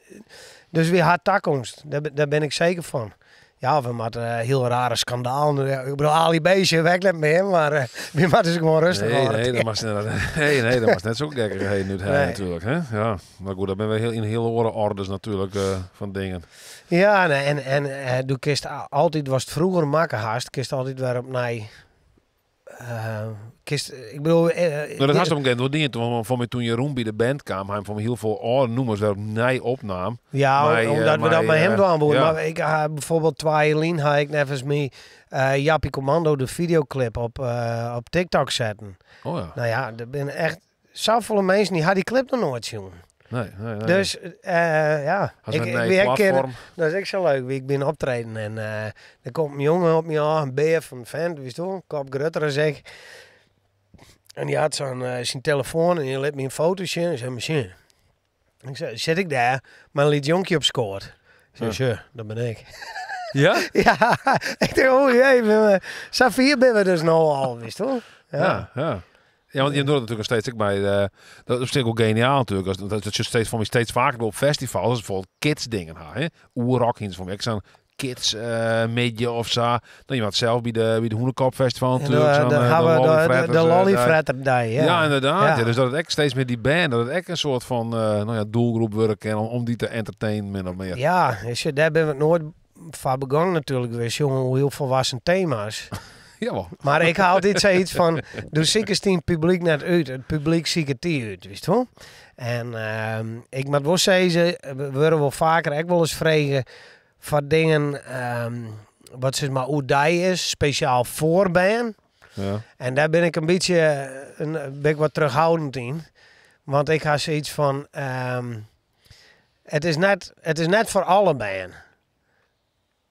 dus wy ha takomst. Dêr bin ik seker fan. Ja, we moatte hiel rare skandalen. Ja, ik bedoel, Ali B sjogge we ek net mear, mar wy moatte se gewoan rêstich Nee, hâlde. nee, dat moatst inderdaad, nee, nee, dat moatst net zo gekkigheden út heljen natuurlijk. Hè? Ja, maar goed, dat binne we heel, yn hiel oare orders natuurlijk fan dingen. Ja, nee, en doe kinst altyd, watst froeger makke hast, kinst altyd wer opnij. Kinst, ik bedoel, Nou, dat hast op een gegeven moment wel dien. Want voor mij toen Jeroen by de band kaam, hy fan hiel folle âlde nûmers wer opnij opnaam. Ja, omdat we dat mei him dwaan woenen. Mar ik ha bijvoorbeeld 2 jier lyn ha ik neffens my Jappie Commando de videoclip op TikTok zetten. Oh ja. Nou ja, der binne echt safolle minsken die ha die clip noch noait sjoen. Nee, nee, nee. Dus ja, As ik, een ik nij wie ek keer platform. Dat is ek sa leuk. Wie ik bin optreden en der komt in jonge op my ôf, in bear fan vent, wist du, kop grutter as ik. En die had zo'n zijn telefoon en die liet my in foto sjen. Ik zei, maar sjen. Ik zei, zit ik daar met een liet jonkje op skoot? Ik zei, Sure, dat ben ik. Ja? Ja, ik dacht, oh jee, zo vier ben we dus nou al, wist du? Ja. Ja, ja. Ja, want je doet het natuurlijk nog steeds ook bij de, dat is natuurlijk ook geniaal natuurlijk. Als, dat, dat je steeds van mij steeds vaker op festivals, als bijvoorbeeld kids dingen ha, hè? Oerrock, hier van mij. Ik zo'n kids midje of zo. Dan je wat zelf bij de Hûnekop Festival En natuurlijk, zo'n, dan gaan de we lollyfretters, de lollyfretter daar. day, ja. Ja, inderdaad. Ja. Ja, dus dat het echt steeds met die band, dat het echt een soort van doelgroep worden kan om die te entertainen, min of meer. Ja, dus je, daar ben we nooit van begonnen natuurlijk. We jongen hoe heel volwassen thema's. Jawel. Maar ik haal altijd zoiets van, doe zeker het publiek net uit. Het publiek zie ik het die uit, wist je wel? En ik moet wel zeggen, we worden wel vaker ook wel eens vregen van dingen, wat zeg maar, hoe die is, speciaal voor band. En daar ben ik een beetje, een, ben ik wat terughoudend in. Want ik ga zoiets van, het is net voor alle band.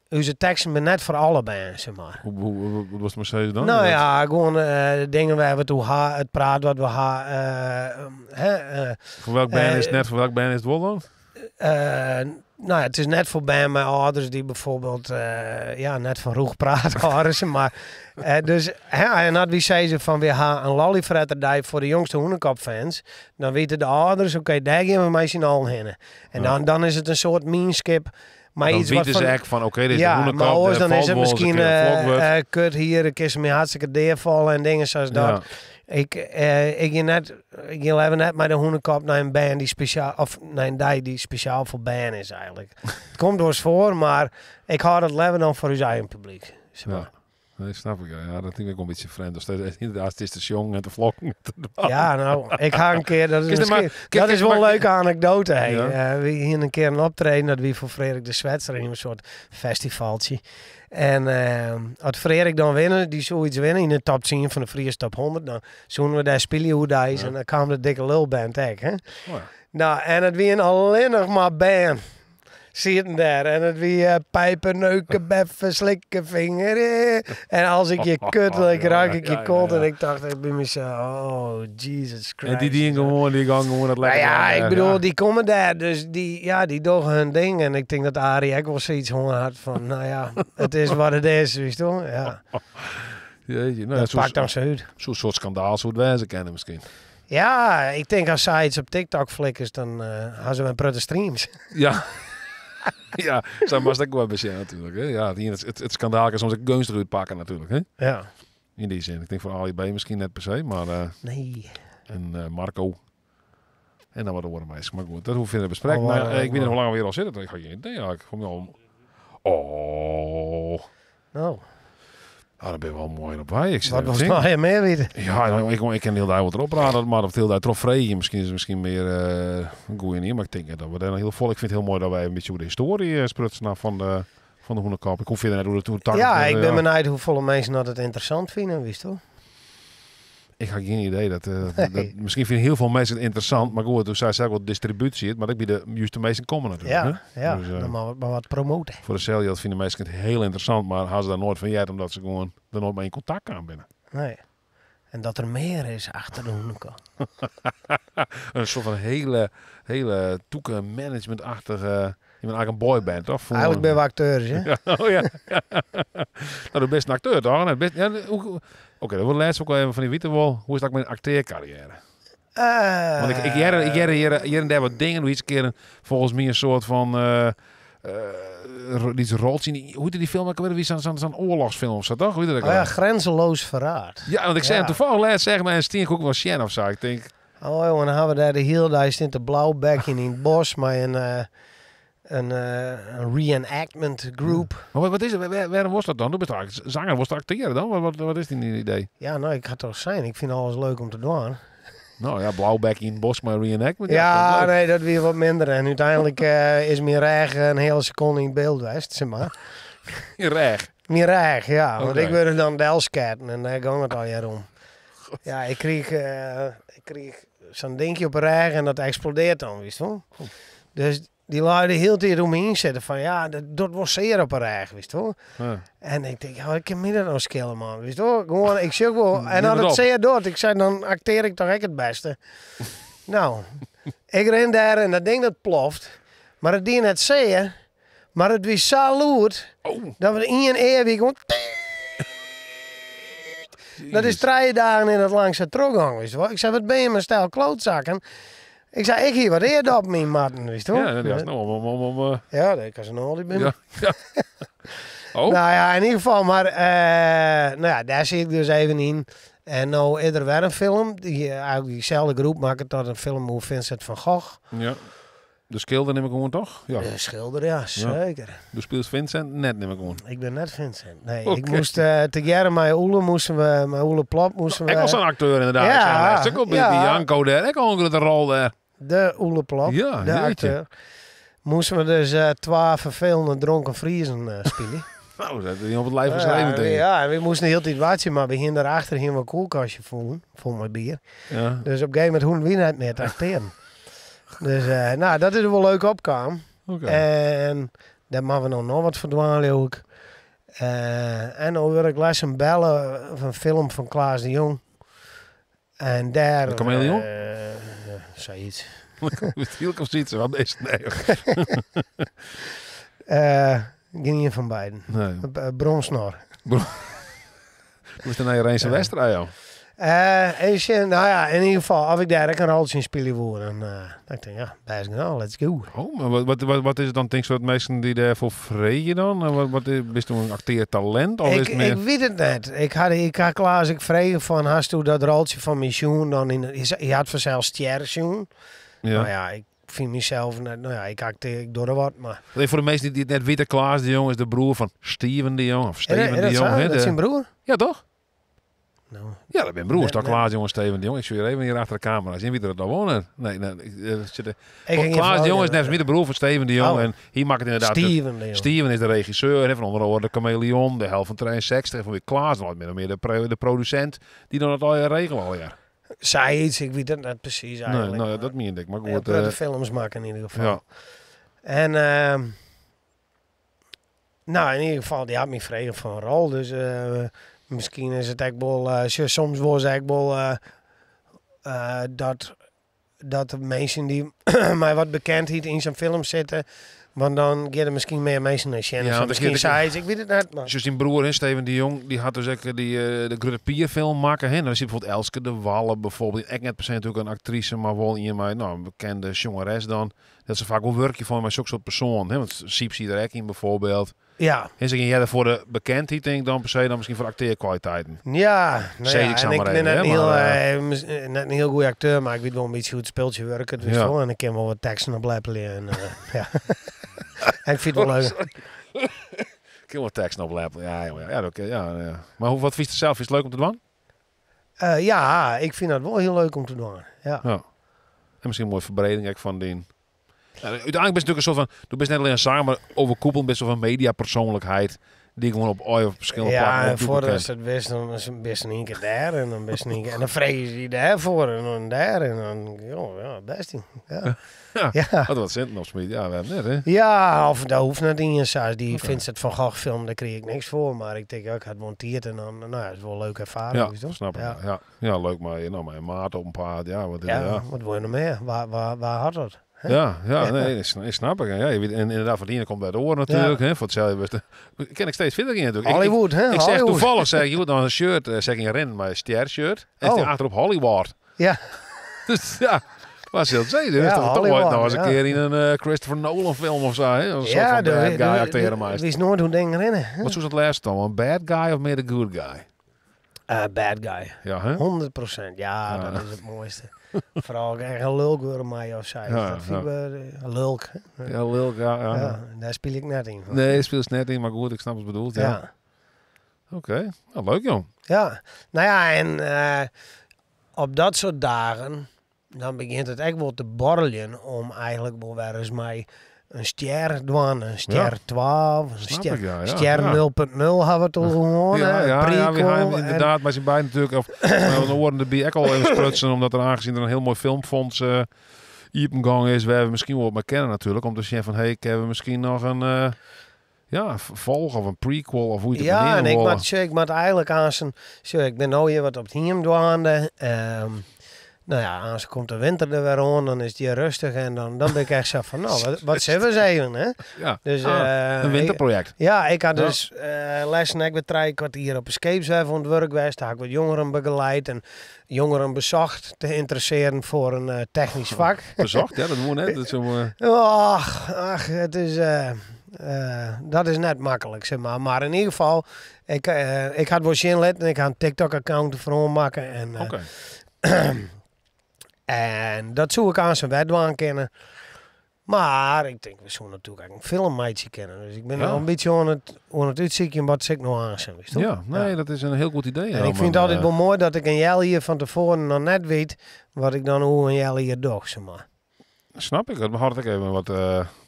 Onze teksten zijn net voor alle band, zeg maar. Hoe was het maar steeds dan? Nou ja, gewoon de dingen waar we toe ha, het praat wat we ha hè Voor welk band is het net, voor welk band is het wel dan? Nou ja, het is net voor band mijn ouders die bijvoorbeeld ja, net van roeg praten hadden ze, maar dus, hè, en dat wie zei ze van we ha een lollyfretterij voor de jongste Hûnekop-fans, dan weten de ouders, oké, daar gaan we met z'n allen heen. En dan is het een soort meanskip. Maar Dan iets wat weten ze van echt van, oké, dit is Ja, de Hûnekop, maar anders de dan is het valt wel eens een misschien, keer een vlog wordt. kut hier, ik is me hartstikke deervallen en dingen zoals dat. Ik ik ga even net met de Hûnekop naar een band die speciaal, of naar een dij die speciaal voor band is eigenlijk. Het komt wel eens voor, maar ik hou dat leven dan voor uw eigen publiek. Zeg maar. Ja. Nee, snap ik. Ja, ja, dat vind ik ook een beetje vreemd. Dus dat is inderdaad, het is de jong en de vlog. Ja, nou, ik ga een keer, dat is Is er maar- misschien, kijk, dat is kijk, wel een maar- leuke anekdote. Hè. Ja. We hier een keer een optreden, dat wie voor Frederik de Zwetser in een soort festivaltje. En als Frederik dan winnen, die zoiets winnen in de top 10 van de Fries top 100, dan zoenen we daar spelen hoe dat is. En dan kwam de dikke lulband ook, hè. Nou, en het wie een alleen nog maar band. Zitten daar en het wie pijpen, neuken, beffen, slikken, vinger. En als ik je kut, dan ruik ik je kont. En ik dacht echt bij mezelf, oh, Jesus En die Christ. dingen gewoon, die gaan gewoon dat Nou lekker ja, doen, ik bedoel, ja. die komen daar, dus die doen hun ding. En ik denk dat Arie ook wel zoiets honger had van, nou ja, het is wat het is, weet je toch? Ja. Jeetje, nou, Dat zo'n pakt dan zo uit. Zo'n soort schandaal zou het wezen kennen misschien. Ja, ik denk als zij iets op TikTok flikkers, dan gaan ze met prutte streams. Ja. Ja, zo was dat ook wel bij natuurlijk. Hè? Ja, het schandaal kan soms ook gunstig uitpakken natuurlijk. Hè? In die zin. Ik denk voor Ali B misschien net per se, maar Nee. En Marco. En dan wat oare minsken. Maar goed, dat hoef je te bespreken. Oh, Maar, waar, ik weet niet waar. hoe lang we hier al zitten. Ik ga geen idee. Ja, ik kom al. Oh. Nou, Ah, daar ben je wel mooi op wij. Ik zit wat even was te denken. nou je meer weten? Ja, nou, ik kan heel daar wat erop praten, maar of heel daar erop vregen. Misschien is het misschien meer een goeie niet. Maar ik denk dat we daar nog heel vol. Ik vind het heel mooi dat wij een beetje over de historie sprutsen nou, van de Hoenekop. Ik hoef verder net hoe de toer Ja, ik ben benieuwd hoeveel mensen dat het interessant vinden, wist je? Ik had geen idee. Nee. Dat, misschien vinden heel veel mensen het interessant. Maar goed, toen zei ze ook wel distributie. het, Maar ik bij de juiste mensen komen natuurlijk. Ja, hè? ja. Dus, dan maar wat promoten. Voor de cel vinden mensen het heel interessant. Maar hadden ze daar nooit van jij omdat ze gewoon er nooit mee in contact aan binnen. Nee. En dat er meer is achter de hoenekant. Een soort van hele, hele toeke managementachtige. Je bent eigenlijk een boyband, toch? Eigenlijk ben we acteurs, hè? Ja, oh ja. Nou, de beste acteur toch? Nou, best, ja, Oké, dat wordt laatst ook wel even van die Wietewol. Hoe is dat met een acteercarrière? Want ik hier, hier en daar wat dingen. Hoe iets keer volgens mij een soort van iets rolt in. Hoe heette die film ook alweer? Wie zo'n oorlogsfilm of zo, toch? Hoe heette dat ook Oh ja, alweer? grenzeloos verraad. Ja, want ik zei Ja. hem toevallig laatst zeggen, maar Stien ook wel Shen of zo. Ik denk, Oh jongen, dan hebben we daar de heel daar in de blauwbekje in het bos, maar een reenactment groep. maar wat is het? Waarom was dat dan? Du bent eigenlijk zanger, was het acteren dan? Wat is die idee? Ja, nou, ik ga toch zijn. Ik vind alles leuk om te doen. Nou ja, blauwbek in het bos, maar reenactment. Ja, dat is leuk. nee, dat weer wat minder. En uiteindelijk is mijn reg een hele seconde in beeld geweest, zeg maar. Reg. Mijn reg, ja. Want Oké. ik wilde dan delsketten en daar ging het al jaar om. Ja, ik kreeg zo'n dingje op de reg en dat explodeert dan, wist je wel. Oh. Dus die lui de hele tijd om me heen zitten van, ja, dat was zeer op de reg, wist je wel. Ja. En ik denk, ja, ik kan me dat nou schillen, man. Wist je wel? Gewoon, ik zoek wel. En Neem als het het op. zeer doet, ik zei, dan acteer ik toch ook het beste. Nou, ik ren daar en dat ding dat ploft. Maar het die net zeer, maar het was zo loerd, Oh. dat we in een eeuw gewoon... Dat is 3 dagen in het langs het teruggang, wist je wel. Ik zei, wat ben je mijn stijl klootzakken? Ik zei, ik hier wat eerder op mijn matten, wist je wel. Ja, dat is nou om, Ja, dat kan ze nog altijd binnen. ja. Ja. Oh, Nou ja, in ieder geval, maar nou ja, daar zit ik dus even in. En nou is er weer een film, die eigenlijk diezelfde groep maakt tot een film over Vincent van Gogh. ja. De schilder neem ik gewoon toch? Ja. De schilder, ja, zeker. Du speelt Vincent net neem ik gewoon. Ik ben net Vincent. Nee, Oké. ik moest te jaren met Oele moesten we, met Oele Plop moesten we. Ik was een acteur inderdaad. Ja, Ik zei, ook bij ja. die Janko daar. Ik had een grote rol daar. De Oele Plop, Ja, de jeetje. acteur. Moesten we dus 12 vervelende dronken Friesen spelen. Nou, dat is niet op het lijf geschreven ja, meteen. ja, en we moesten heel tijd watchen, maar we gingen daarachter gingen we een koelkastje vol, vol met bier. Ja. Dus op een gegeven moment hoeven we niet meer te acteren. Dus nou, dat is wel leuk opkwam. Oké. En daar mogen we nog wat verdwalen ook. En dan wil ik lessen bellen van een film van Klaas de Jong. En daar... De Chameleon? Zoiets. Met Hielke of zoiets. Wat is het? Nee. Geen een van beiden. Nee. Bronsnor. Hoe is het nou Reense Westra, joh? En nou ja, in ieder geval, of ik daar ook een rolletje in spelen wil, dan dacht ik, ja, best nou, let's go. Oh, maar wat is het dan, denk je, dat mensen die daarvoor vregen dan? En wat is, bist du een acteertalent? Of is Ik, het meer... ik weet het net. Ik had Klaas, ik vreeg van, hast du dat rolletje van mijn dan in, je had vanzelf sterren. Ja. Nou ja, ik vind mezelf net, nou ja, ik acteer, ik doe er wat, maar... Alleen voor de mensen die het net weten, Klaas de Jong is de broer van Steven de Jong. Of Is Steven dat de Jong. zo? hè, Dat is zijn broer? Ja, toch? Nou, Ja, dat ben broers. Nee, toch nee. Klaas de Jong en Steven de Jong. Ik zie hier even hier achter de camera. Zien wie er dat al wonen? Nee, nee. Ik, ik ging Klaas de Jong is net net de broer van Steven de Jong. Oh. En hier maakt het inderdaad... Steven de Jong. Steven is de regisseur hè, van onder andere de Chameleon, de Hel van 63. En van weer Klaas, nog min of meer de producent die dan het al regelen al ja. Zei iets, ik weet het net precies eigenlijk. Nee, nou, ja, maar dat meen ik. Maar heel goed. prettige films maken in ieder geval. ja. En nou, in ieder geval, die had me vregen van een rol. Dus misschien is het echt wel, soms was het echt wel dat de mensen die mij wat bekendheid in zijn film zitten, want dan gaan er misschien meer mensen naar Shannon. Ja, Ja, want misschien ik- zei iets, ik weet het net, maar. Dus zijn broer, hè, Steven de Jong, die had dus ook die, de Grutte Pier film maken. Hè. En dan zie je bijvoorbeeld Elske de Wallen bijvoorbeeld. Ik net per se natuurlijk een actrice, maar wel iemand, nou, een bekende jongeres dan. Dat ze vaak wel werkje van, maar zo'n soort persoon. Hè. Want Siep zie je er ook in bijvoorbeeld. Ja. En ze gingen eerder voor de bekendheid, denk ik dan per se, dan misschien voor acteerkwaliteiten. Ja, nou Zeg ja, ik zo en ik maar ben even, net hè, een heel, maar, net een heel goede acteur, maar ik weet wel een beetje hoe het speeltje werkt. Dus Ja. wel, en ik kan wel wat teksten opleppelen. En, ja. En ik vind het wel Oh, leuk. sorry. Ik kan wel teksten opleppelen. Ja, joh, ja, ja, oké, ja, ja. Maar hoe, wat vind je het zelf? Is het leuk om te doen? Ja, ik vind dat wel heel leuk om te doen. Ja. Ja. En misschien een mooie verbreding ook van die. Ja, uiteindelijk ben je natuurlijk een soort van... Du bent net alleen een zanger, maar overkoepelend best wel een mediapersoonlijkheid. Die gewoon op, op verschillende Ja, plakken en opdoeken voordat kan. ze het wist, dan is het best in één keer daar en dan best in één keer. En dan vrezen ze die daarvoor en dan daar en dan, joh, ja, best. Ja. Ja. Ja. Had wat centen op smiet. Ja, we hebben net, hè? Ja, of dat hoeft net niet eens. Als die Oké. Vincent van Gogh film, daar kreeg ik niks voor. Maar ik denk, ja, ik had monteerd en dan, nou ja, het is wel een leuke ervaring. Ja, weet je toch? snap ik. Ja. Ja. Ja. leuk, maar nou, mijn maat op een paard. Ja, wat, ja. Ja, Ja, wat wil je nog meer? Waar had dat? ja, nee, dat snap ik. Ja, je weet, en inderdaad, van die komt bij de oor natuurlijk. Hè, voor hetzelfde. was Ken ik steeds verder in natuurlijk. Hollywood, hè? Ik zeg Hollywood. toevallig, zeg ik, je moet nog een shirt, zeg ik in rennen, maar een ster shirt. En Oh. staat achterop Hollywood. Ja. Dus ja, waar zult ze? Dus Ja, toch toch ooit Hollywood, nog eens een ja. keer in een Christopher Nolan film of zo. Hè? Een soort van bad guy acteren maar. Wie is nooit hoe dingen rennen. hè? Wat is het laatste dan? Een bad guy of meer de good guy? Bad guy. Ja, hè? 100%. Ja, Ja. dat is het mooiste. Vooral echt een lulk worden mij of zij. Ja, dat vind ik wel, lulk. hè? Ja, lulk, ja, ja. Ja, daar speel ik net in. Nee, dat speelt net in, maar goed, ik snap wat je bedoelt. Ja. Ja. Oké, nou, leuk jong. Ja, nou ja, en op dat soort dagen, dan begint het echt wel te borrelen om eigenlijk wel weer eens mij een ster doen, een ster Ja. 12, een Snap ster, ik, ja, ja, ster ja. 0.0 hebben we het al gewoon, Ja, hè, ja, ja, we prequel gaan en- inderdaad bij zijn bij natuurlijk. Of de oren de bij ook al even sprutsen, omdat er aangezien er een heel mooi filmfonds gang is, waar we misschien wel wat mee kennen natuurlijk. Om te zien van, hey, hebben we misschien nog een ja, vervolg of een prequel of hoe je het Ja, en ik moet moet, ik moet eigenlijk aan zijn, zo, ik ben nou hier wat op het hiem dwaande. Nou ja, aan komt de winter er weer aan, dan is die rustig en dan ben ik echt zo van, nou, wat zullen we eens even, hè? Ja, Dus, Ah, een winterproject. Ja, ik had Ja. dus lessen. Ik ben 3 kwartier op een scheepswerf aan het werk geweest. Daar had ik wat jongeren begeleid en jongeren bezocht te interesseren voor een technisch vak. Bezocht, ja, dat moet net. Dat is zo, Ach, ach, het is, dat is net makkelijk, zeg maar. Maar in ieder geval, ik had wel zin letten. Ik had een TikTok-account ervoor maken. En, Oké. en dat zou ik aan zijn wet kennen. Maar ik denk, we zullen natuurlijk ook een filmmeidje kennen. Dus ik ben Ja. al een beetje aan het uitzoeken wat ik nou aan zijn. Weet je toch? Ja, nee, dat is een heel goed idee. En ja, ik om vind het een, altijd wel mooi dat ik een jel hier van tevoren nog net weet wat ik dan hoe een jel hier doe, zeg maar. Snap ik. Dat had ik even wat.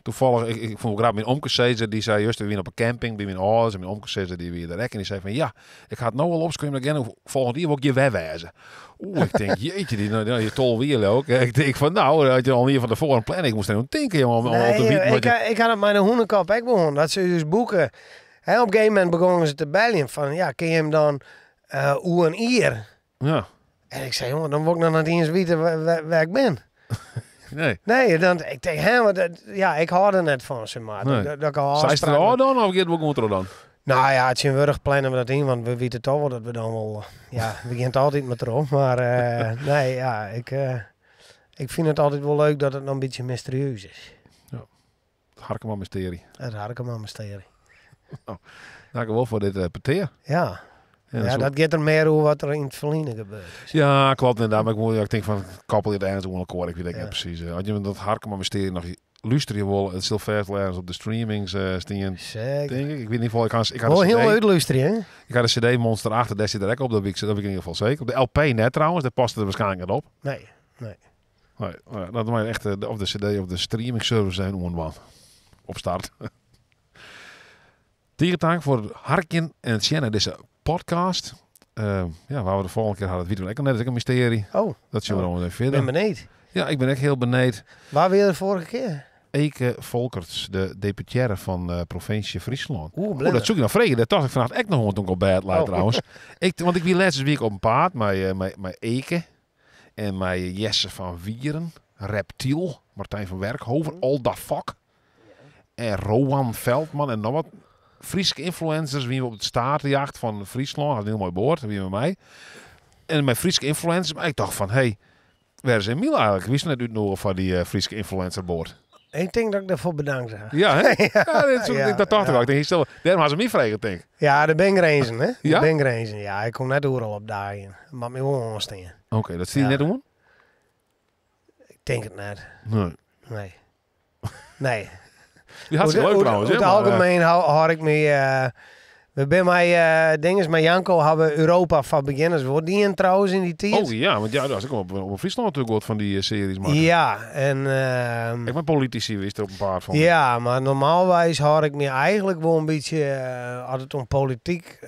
Toevallig, ik vond graag mijn omke Cesar, die zei juist, we waren op een camping bij mijn ouders. En mijn omke Cesar, die weer direct. En die zei van, ja, ik ga het nou al opschrijven, maar ik volgend jaar wil ik je wegwijzen. Oeh, ik denk, jeetje, die, nou, je tol weer ook. Ik denk van, nou, dat had je al hier van tevoren een planning. Ik moest er even denken, jongen, om Nee, te weten wat ik, je... ik had het mijn hoenenkop ook begonnen. Dat ze dus boeken. Hè, op een gegeven moment begonnen ze te bellen van, ja, kun je hem dan hoe een ier? Ja, En ik zei, jongen, dan word ik nog niet eens weten waar ik ben. nee. Nee, dan, ik denk, hè, want dat, ja, ik hou er net van, zeg maar. Nee. Dat ik al Zij ze er afspraken- al dan, of gaat het wel gewoon terug dan? Nou ja, het zinwurg plannen we dat in, want we weten toch wel dat we dan wel... Ja, we begint altijd met erop, maar nee, ja, ik vind het altijd wel leuk dat het nog een beetje mysterieus is. Het Harkema mysterie. Het Harkema mysterie. Dank u wel voor dit peteer. Ja, En ja, zo- dat gaat er meer over wat er in het verleden gebeurd is. Ja, klopt inderdaad. Maar ik, moet, ja, ik denk van, koppel je het ergens onder elkaar. Ik weet het Ja. niet precies. Had je dat Harkema mysterie nog luister je wel, het is vast ergens op de streamings staan, Zeker. denk ik. Ik weet in ieder geval, ik had Wel een heel CD, uitluisteren, hè? ik had een CD Monster achter, daar zit er ook op, dat weet ik in ieder geval zeker. Op de LP net trouwens, daar paste er waarschijnlijk niet op. Nee. Nee, nou ja, dat maar echt of de CD of de streaming service zijn one Op start. Dierentank voor het harken en het zien deze podcast. Ja, waar we de volgende keer hadden, het weten we ook al net. Dat is ook een mysterie. Oh, Dat zullen we Oh, nog even ik ben verder. benieuwd. Ja, ik ben echt heel benieuwd. Waar weer de vorige keer? Eke Volkerts, de deputaire van provincie Friesland. Oeh, Oh, blender. dat zoek ik nog vregen. Dat dacht ik vannacht echt nog want toen ik op bed lag Oh. trouwens. Want ik wie laatste week op een paard met Eke en met Jesse van Wieren, Reptiel, Martijn van Werkhoven, Alda Fok en Rowan Veldman en nog wat Friese influencers wie we op het statenjacht van Friesland, had een heel mooi boord, wie met mij. En mijn Friese influencers, maar ik dacht van, hey, waar is Emiel eigenlijk? Wie is net uitnodigen van die Friese influencer boord? Ik tink dat ik dêrfoar bedankt ha. Ja, hè? Ja, dat, Ja, dat tocht ik ja. al. Ik denk, hier stel, dêrom ha se my frege, tink ik. Ja, der binne grinzen, hè? Ja? Der binne grinzen. Ja, ik kom net oeral opdaagjen. Moat my wol oanstean. Oké, dat stie Ja. net oan? Ik tink it net. Nee. Nee. Nee. Die hartstikke leuk trouwens. Oer hè, it maar, algemeen hou ik my... we binne mei dinges mei Janko hawwe Europa foar begjinners wol dien trouwens yn dy tiid. Oh ja, want ja, dat is ek op Fryslân natuerlik wat fan dy series makke. Ja, en, Ek mei politisi wist der op in paar fan. Ja, mar normaalweis hâld ik my eigenlik wol in bytsje, as it om polityk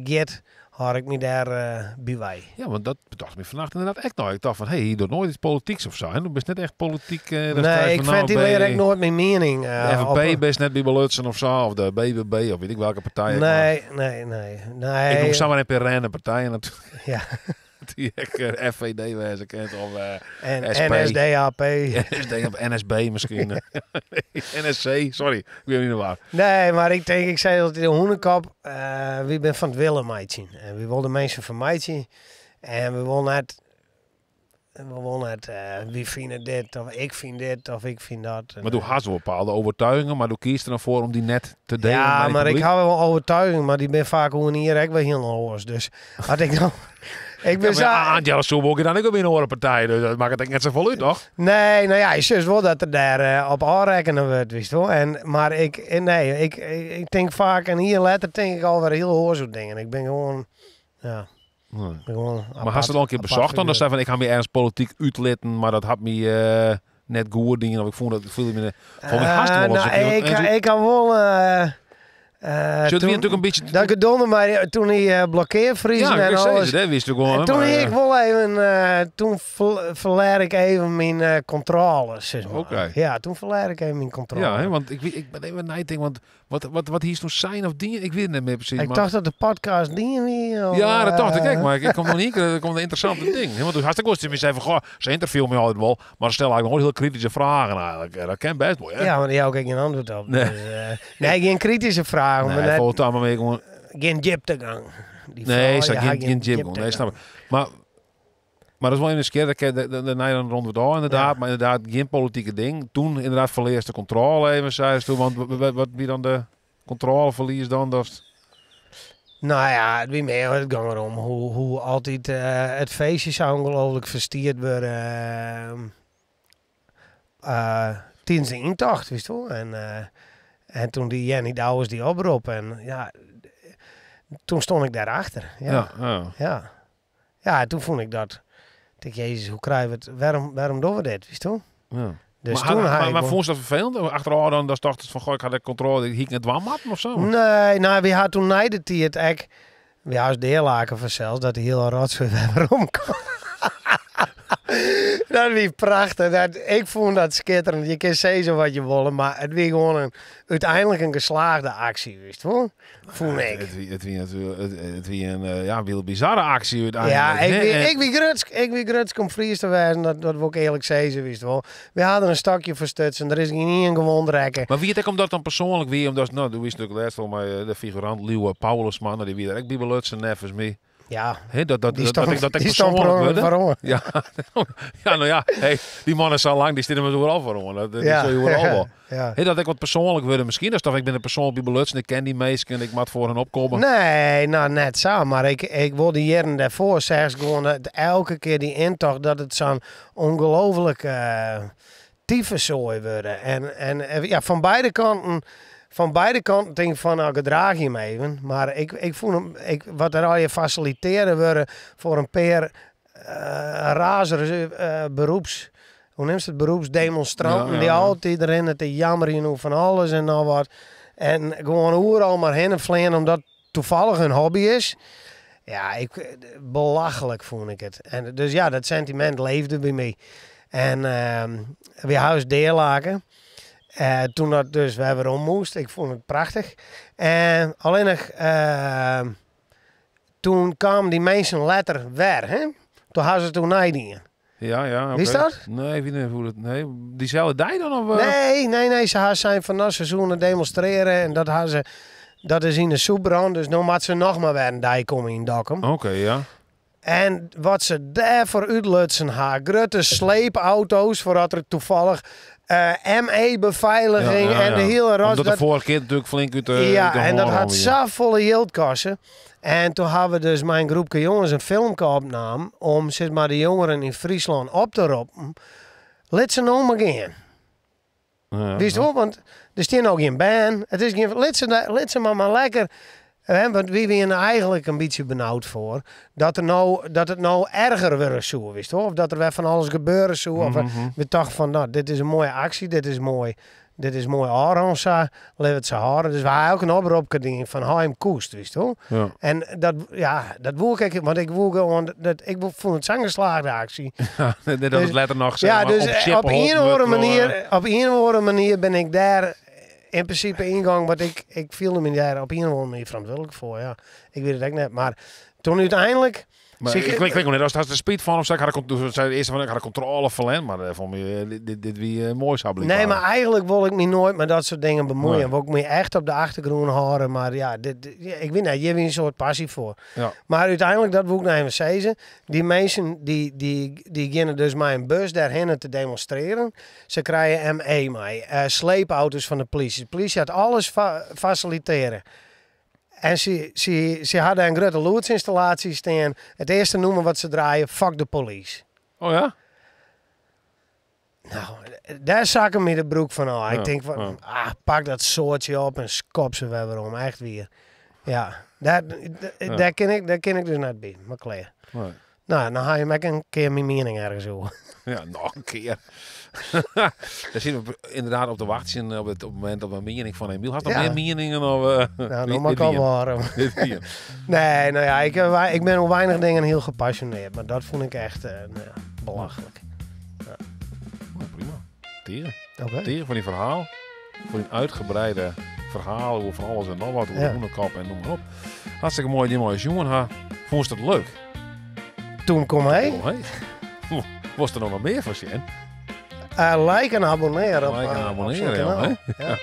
giet, hâld ik my dêr by wei. Ja, want dat betocht my fannacht ynderdaad ek noch. Ik tocht fan, hé, hy docht noait iets polityks of sa. Hè? Do bist net echt polityk. Dat Nee, krijg ik van, nou, ventileer bij ek noait myn miening, de op FNP bist net by belutsen of sa, of de BBB, of weet ik welke partij ek, maar Nee, nee, nee. Nee. Ik noem samar in pear random partijen natuerlik. Ja. Dy't ek FVD wêze kin, of En SP. NSDAP. NSD of NSB miskien. NSC, sorry, ik weet net waar. Nee, mar ik tink, ik sei altyd de hûnekop, wy binne fan it wille meitsjen. En wy wolle de minsken fermeitsje. En we wolle net, we wolle net, wy fine dit, of ik fyn dit, of ik fyn dat. Mar do hast wol bepaalde oertsjûgingen, mar do kiest der dan foar om dy net te delen Ja, mei it mar ik publyk. ha wol oertsjûging, mar dy binne faak oer in jier ek wer hielendal oars. Dus as ik dan, ik bin Ja, mar sa ja, Angela soe wol dan ek by in oare partij, dus dat makket ek net safolle út, toch? Nee, nou ja, je ziet wol dat der dêr op ôfrekkene wurdt, witst wol. En, mar ik, nee, ik, ik, ik tink faak in jier letter tink ik alwer hiel oars oer dingen. Ik bin gewoan, ja. Nee. Ik bin gewoan Maar apart, hast it al in kear apart besocht dan? Dan figuer. sei fan, ik ha my ergens polityk útlitten, mar dat hat my net goed dien. Of ik fûn dat, ik fielde my net, foar my hast wol Nou, eens een keer, ik, want, ik ha wol, Sjoch, it wie toen natuerlik in bytsje dat gedonder mei, toen hy blokkearfriezen Ja, en ik sei alles. se, dêr wist ik gewoan, En toen mar, hie ik wol even, toen ferlear ik even myn kontrôle, sis mar. Oké. Ja, toen ferlear ik even myn kontrôle. Ja, hè, want ik, ik bin even neitinken, want wat hiest toen sein of dien? Ik wit it net mear presys, Ik mar tocht dat de podcast dien wie, of, Ja, dat tocht ik ek, mar ik kom noch ien kear, der komt in ynteressante ding. Hè, want do hast ek wolris tsjin my sein fan, goh, se ynterviewe my altyd wol, mar se stelle eigenlik noait hiel krityske fragen eigenlik. Ja, dat kin bêst wol, hè? Ja, mar dêr jou ik ek gjin antwurd op. Nee. Dus, nee, gjin krityske fragen, Nee, mar net folget dan mar mear gewoan Gjin djiptegang. Dy Nee, froulju sa, ha gjin gjin djiptegang. Nee, djiptegang. snap ik. Maar dat is wol even in skeer, dat kin, dat, dat, dat, nee, dan ronden we it ôf ynderdaad, Ja. mar ynderdaad gjin politike ding. Toen ynderdaad ferlearst de kontrôle even, seist do, want wat wie dan de kontrôleferlies dan? Dat Nou ja, it wie mear, it gyng derom hoe altyd it feestje sa ûngelooflik ferstierd wurde, tidens de yntocht, witst wol. En toen die Jenny Douwes dy oprop en ja, toen stond ik daarachter. Ja. Ja, ja. Ja. Ja, en toen vond ik dat. Ik dacht, Jezus, hoe krijgen we het? Waarom doen we dit, wist je? Ja. Dus Maar toen had ik wel vond ze dat vervelend? Achterôf dan, dat dacht het van, goh, ik had de controle, ik hie net dwaan moatten of zo? Nee, nou, we hadden toen na de tijd ek, we hadden deerlaken vanzelfs, dat de hele rotzooi weer omkwam. Dat wie prachtich. Dat, ik fûn dat skitterend. Je kin sizze wat je wolle, mar it wie gewoan úteinlik in geslaagde aksje, wist wol? Fûn Ja, ik. Het wie natuerlik, it wie in, ja, hiel bizarre aksje úteinlik, Ja, hè? En ik wie grutsk. Ik wie grutsk om Fries te wêzen, dat wol ik earlik sizze, wist wol. We hadden in stokje foar stutsen, der is gjin ien gewond rekke. Mar wie it ek omdat it dan persoanlik wie, omdat, nou, do wiest natuerlik lêst al mei de figurant Lieuwe Paulusma, nou, dy wie der ek by belutsen, neffens my. Ja. Hè, Die dat ik stond persoanlik per wurde. vooraan. Ja. Ja, nou ja, hey, dy man is sa lang, dy stiet der oeral foar oan. Dat Ja. is oeral wol. Ja. Hè, dat ik wat persoanlik wurde miskien. Dat is toch, ik bin der persoanlik by belutsen, ik ken dy minsken, ik moat foar harren opkomme. Nee, nou net sa. Mar ik wol dy jierren dêrfoar seachst gewoan dat elke kear dy yntocht dat it sa'n ûngelooflik tyfussoai wurde. En ja, fan beide kanten, fan beide kanten tink ik fan, nou, gedraach jim even. Mar ik, ik fûn him, ik, wat der allegear fasilitearre wurde foar in pear razerige beroeps, hoe neamst it, beroepsdemonstranten Ja, ja, dy ja. altyd rinne te jammerjen oer fan alles en noch wat. En gewoan oeral mar hinne fleane omdat toevallig hun hobby is. Ja, belachlik fûn ik it. En dus ja, dat sentiment leefde by my. En we huis deerlaken. Toen dat dus wer werom moest, ik fûn it prachtich. En allinnich toen kwamen dy minsken letter wer, hè? Toen hadden se toen neidien. Ja, ja, oké. Wist dat? Nee, ik weet net hoe dat, nee. Dyselde dei dan? Of? Nee, nee, nee. Se ha sein fan, nou, se soene demonstrearje en dat ha se, dat is yn de soepbrân, dus no moat se noch mar wer in dei komme yn Dokkum. Oké, ja. En wat se dêrfoar útlutsen ha, grutte sleepauto's, foardat der toevallig ME-befeiliging en de hiele ros. Omdat de vorige keer natuurlijk flink uit de Ja, uit de en dat hân had wie. zo volle jildkassen. En toen hebben we dus mijn groepje jongens een filmpje opnam om zeg maar, de jongeren in Friesland op te roepen. Laat ze nou maar gaan. Ja, Wist je wel? Want er staat ook geen band. Het is geen, laat ze, laat ze maar, maar lekker. Hè, want wie waren er eigenlijk een beetje benauwd voor. Dat, er nou, dat het nou erger wordt zo, wist je wel? Of dat er weer van alles gebeuren zou. Of Mhm. we dachten van, nou, dit is een mooie actie. Dit is mooi. Dit is mooi Aronsa. Laat het ze horen. Dus we hadden ook een oproep gedaan van hou hem koest, wist je wel? Ja. En dat, ja, dat woe ik, want ik woe gewoon, dat, ik vond het zo'n geslaagde actie. Net dat Dus- het letter nog zeg Ja, maar, dus op chip op een geholpen of andere wordt door, manier, op een of andere manier ben ik daar in principe ingang, want ik, ik viel me daar op een of andere manier verantwoordelijk voor. Ja, ik weet het ook net, maar toen uiteindelijk, Maar Zie ik ik- klink klink net als het de speed van of zo. Ik had de, con- zei de eerste van ik had de controle verlen, maar vond me dit, dit, dit wie mooi zou blijven. nee, maar eigenlijk wil ik me nooit met dat soort dingen bemoeien. Nee. Wil ik me echt op de achtergrond houden, maar ja, dit, dit- ja, ik weet niet, je hebt een soort passie voor. Ja. Maar uiteindelijk, dat wil ik nou even zeggen, die mensen die, die, die gingen dus met een bus daarheen te demonstreren. Ze krijgen ME mee, sleepauto's van de politie. De politie had alles faciliteren. En ze, ze, ze hadden een grote loodsinstallatie staan. Het eerste noemen wat ze draaien, fuck de police. Oh ja? Nou, daar zakken me de broek van al. Ja, ik denk van, ja. ah, pak dat soortje op en skop ze weer om. Echt weer. Ja, daar, Ja. daar, ken ik, daar ken ik dus net bij, maar klaar. Nee. Nou, dan ga je met een keer mijn mening ergens over. Ja, nog een keer. Daar zitten we inderdaad op te wachten op het, op het moment op een mening van Emiel. Had nog Ja. meer meningen of Nou, dit- nog maar dit al wie? warm. Dit wie? Nee, nou ja, ik, ik ben op weinig dingen heel gepassioneerd. Maar dat vond ik echt nou ja, belachelijk. Nou, prima. Teren. Oké. Teren voor die verhaal. Voor die uitgebreide verhaal over van alles en nog wat. Over Ja. de hoenekap en noem maar op. Hartstikke mooi, die mooie jongen. Ha. Vond je dat leuk? Toen kom hij. Oh, hey. Was er nog wat meer van Sjen? Like en abonneer op, Like en op abonneer, zijn ja, kanaal. hè? Ja.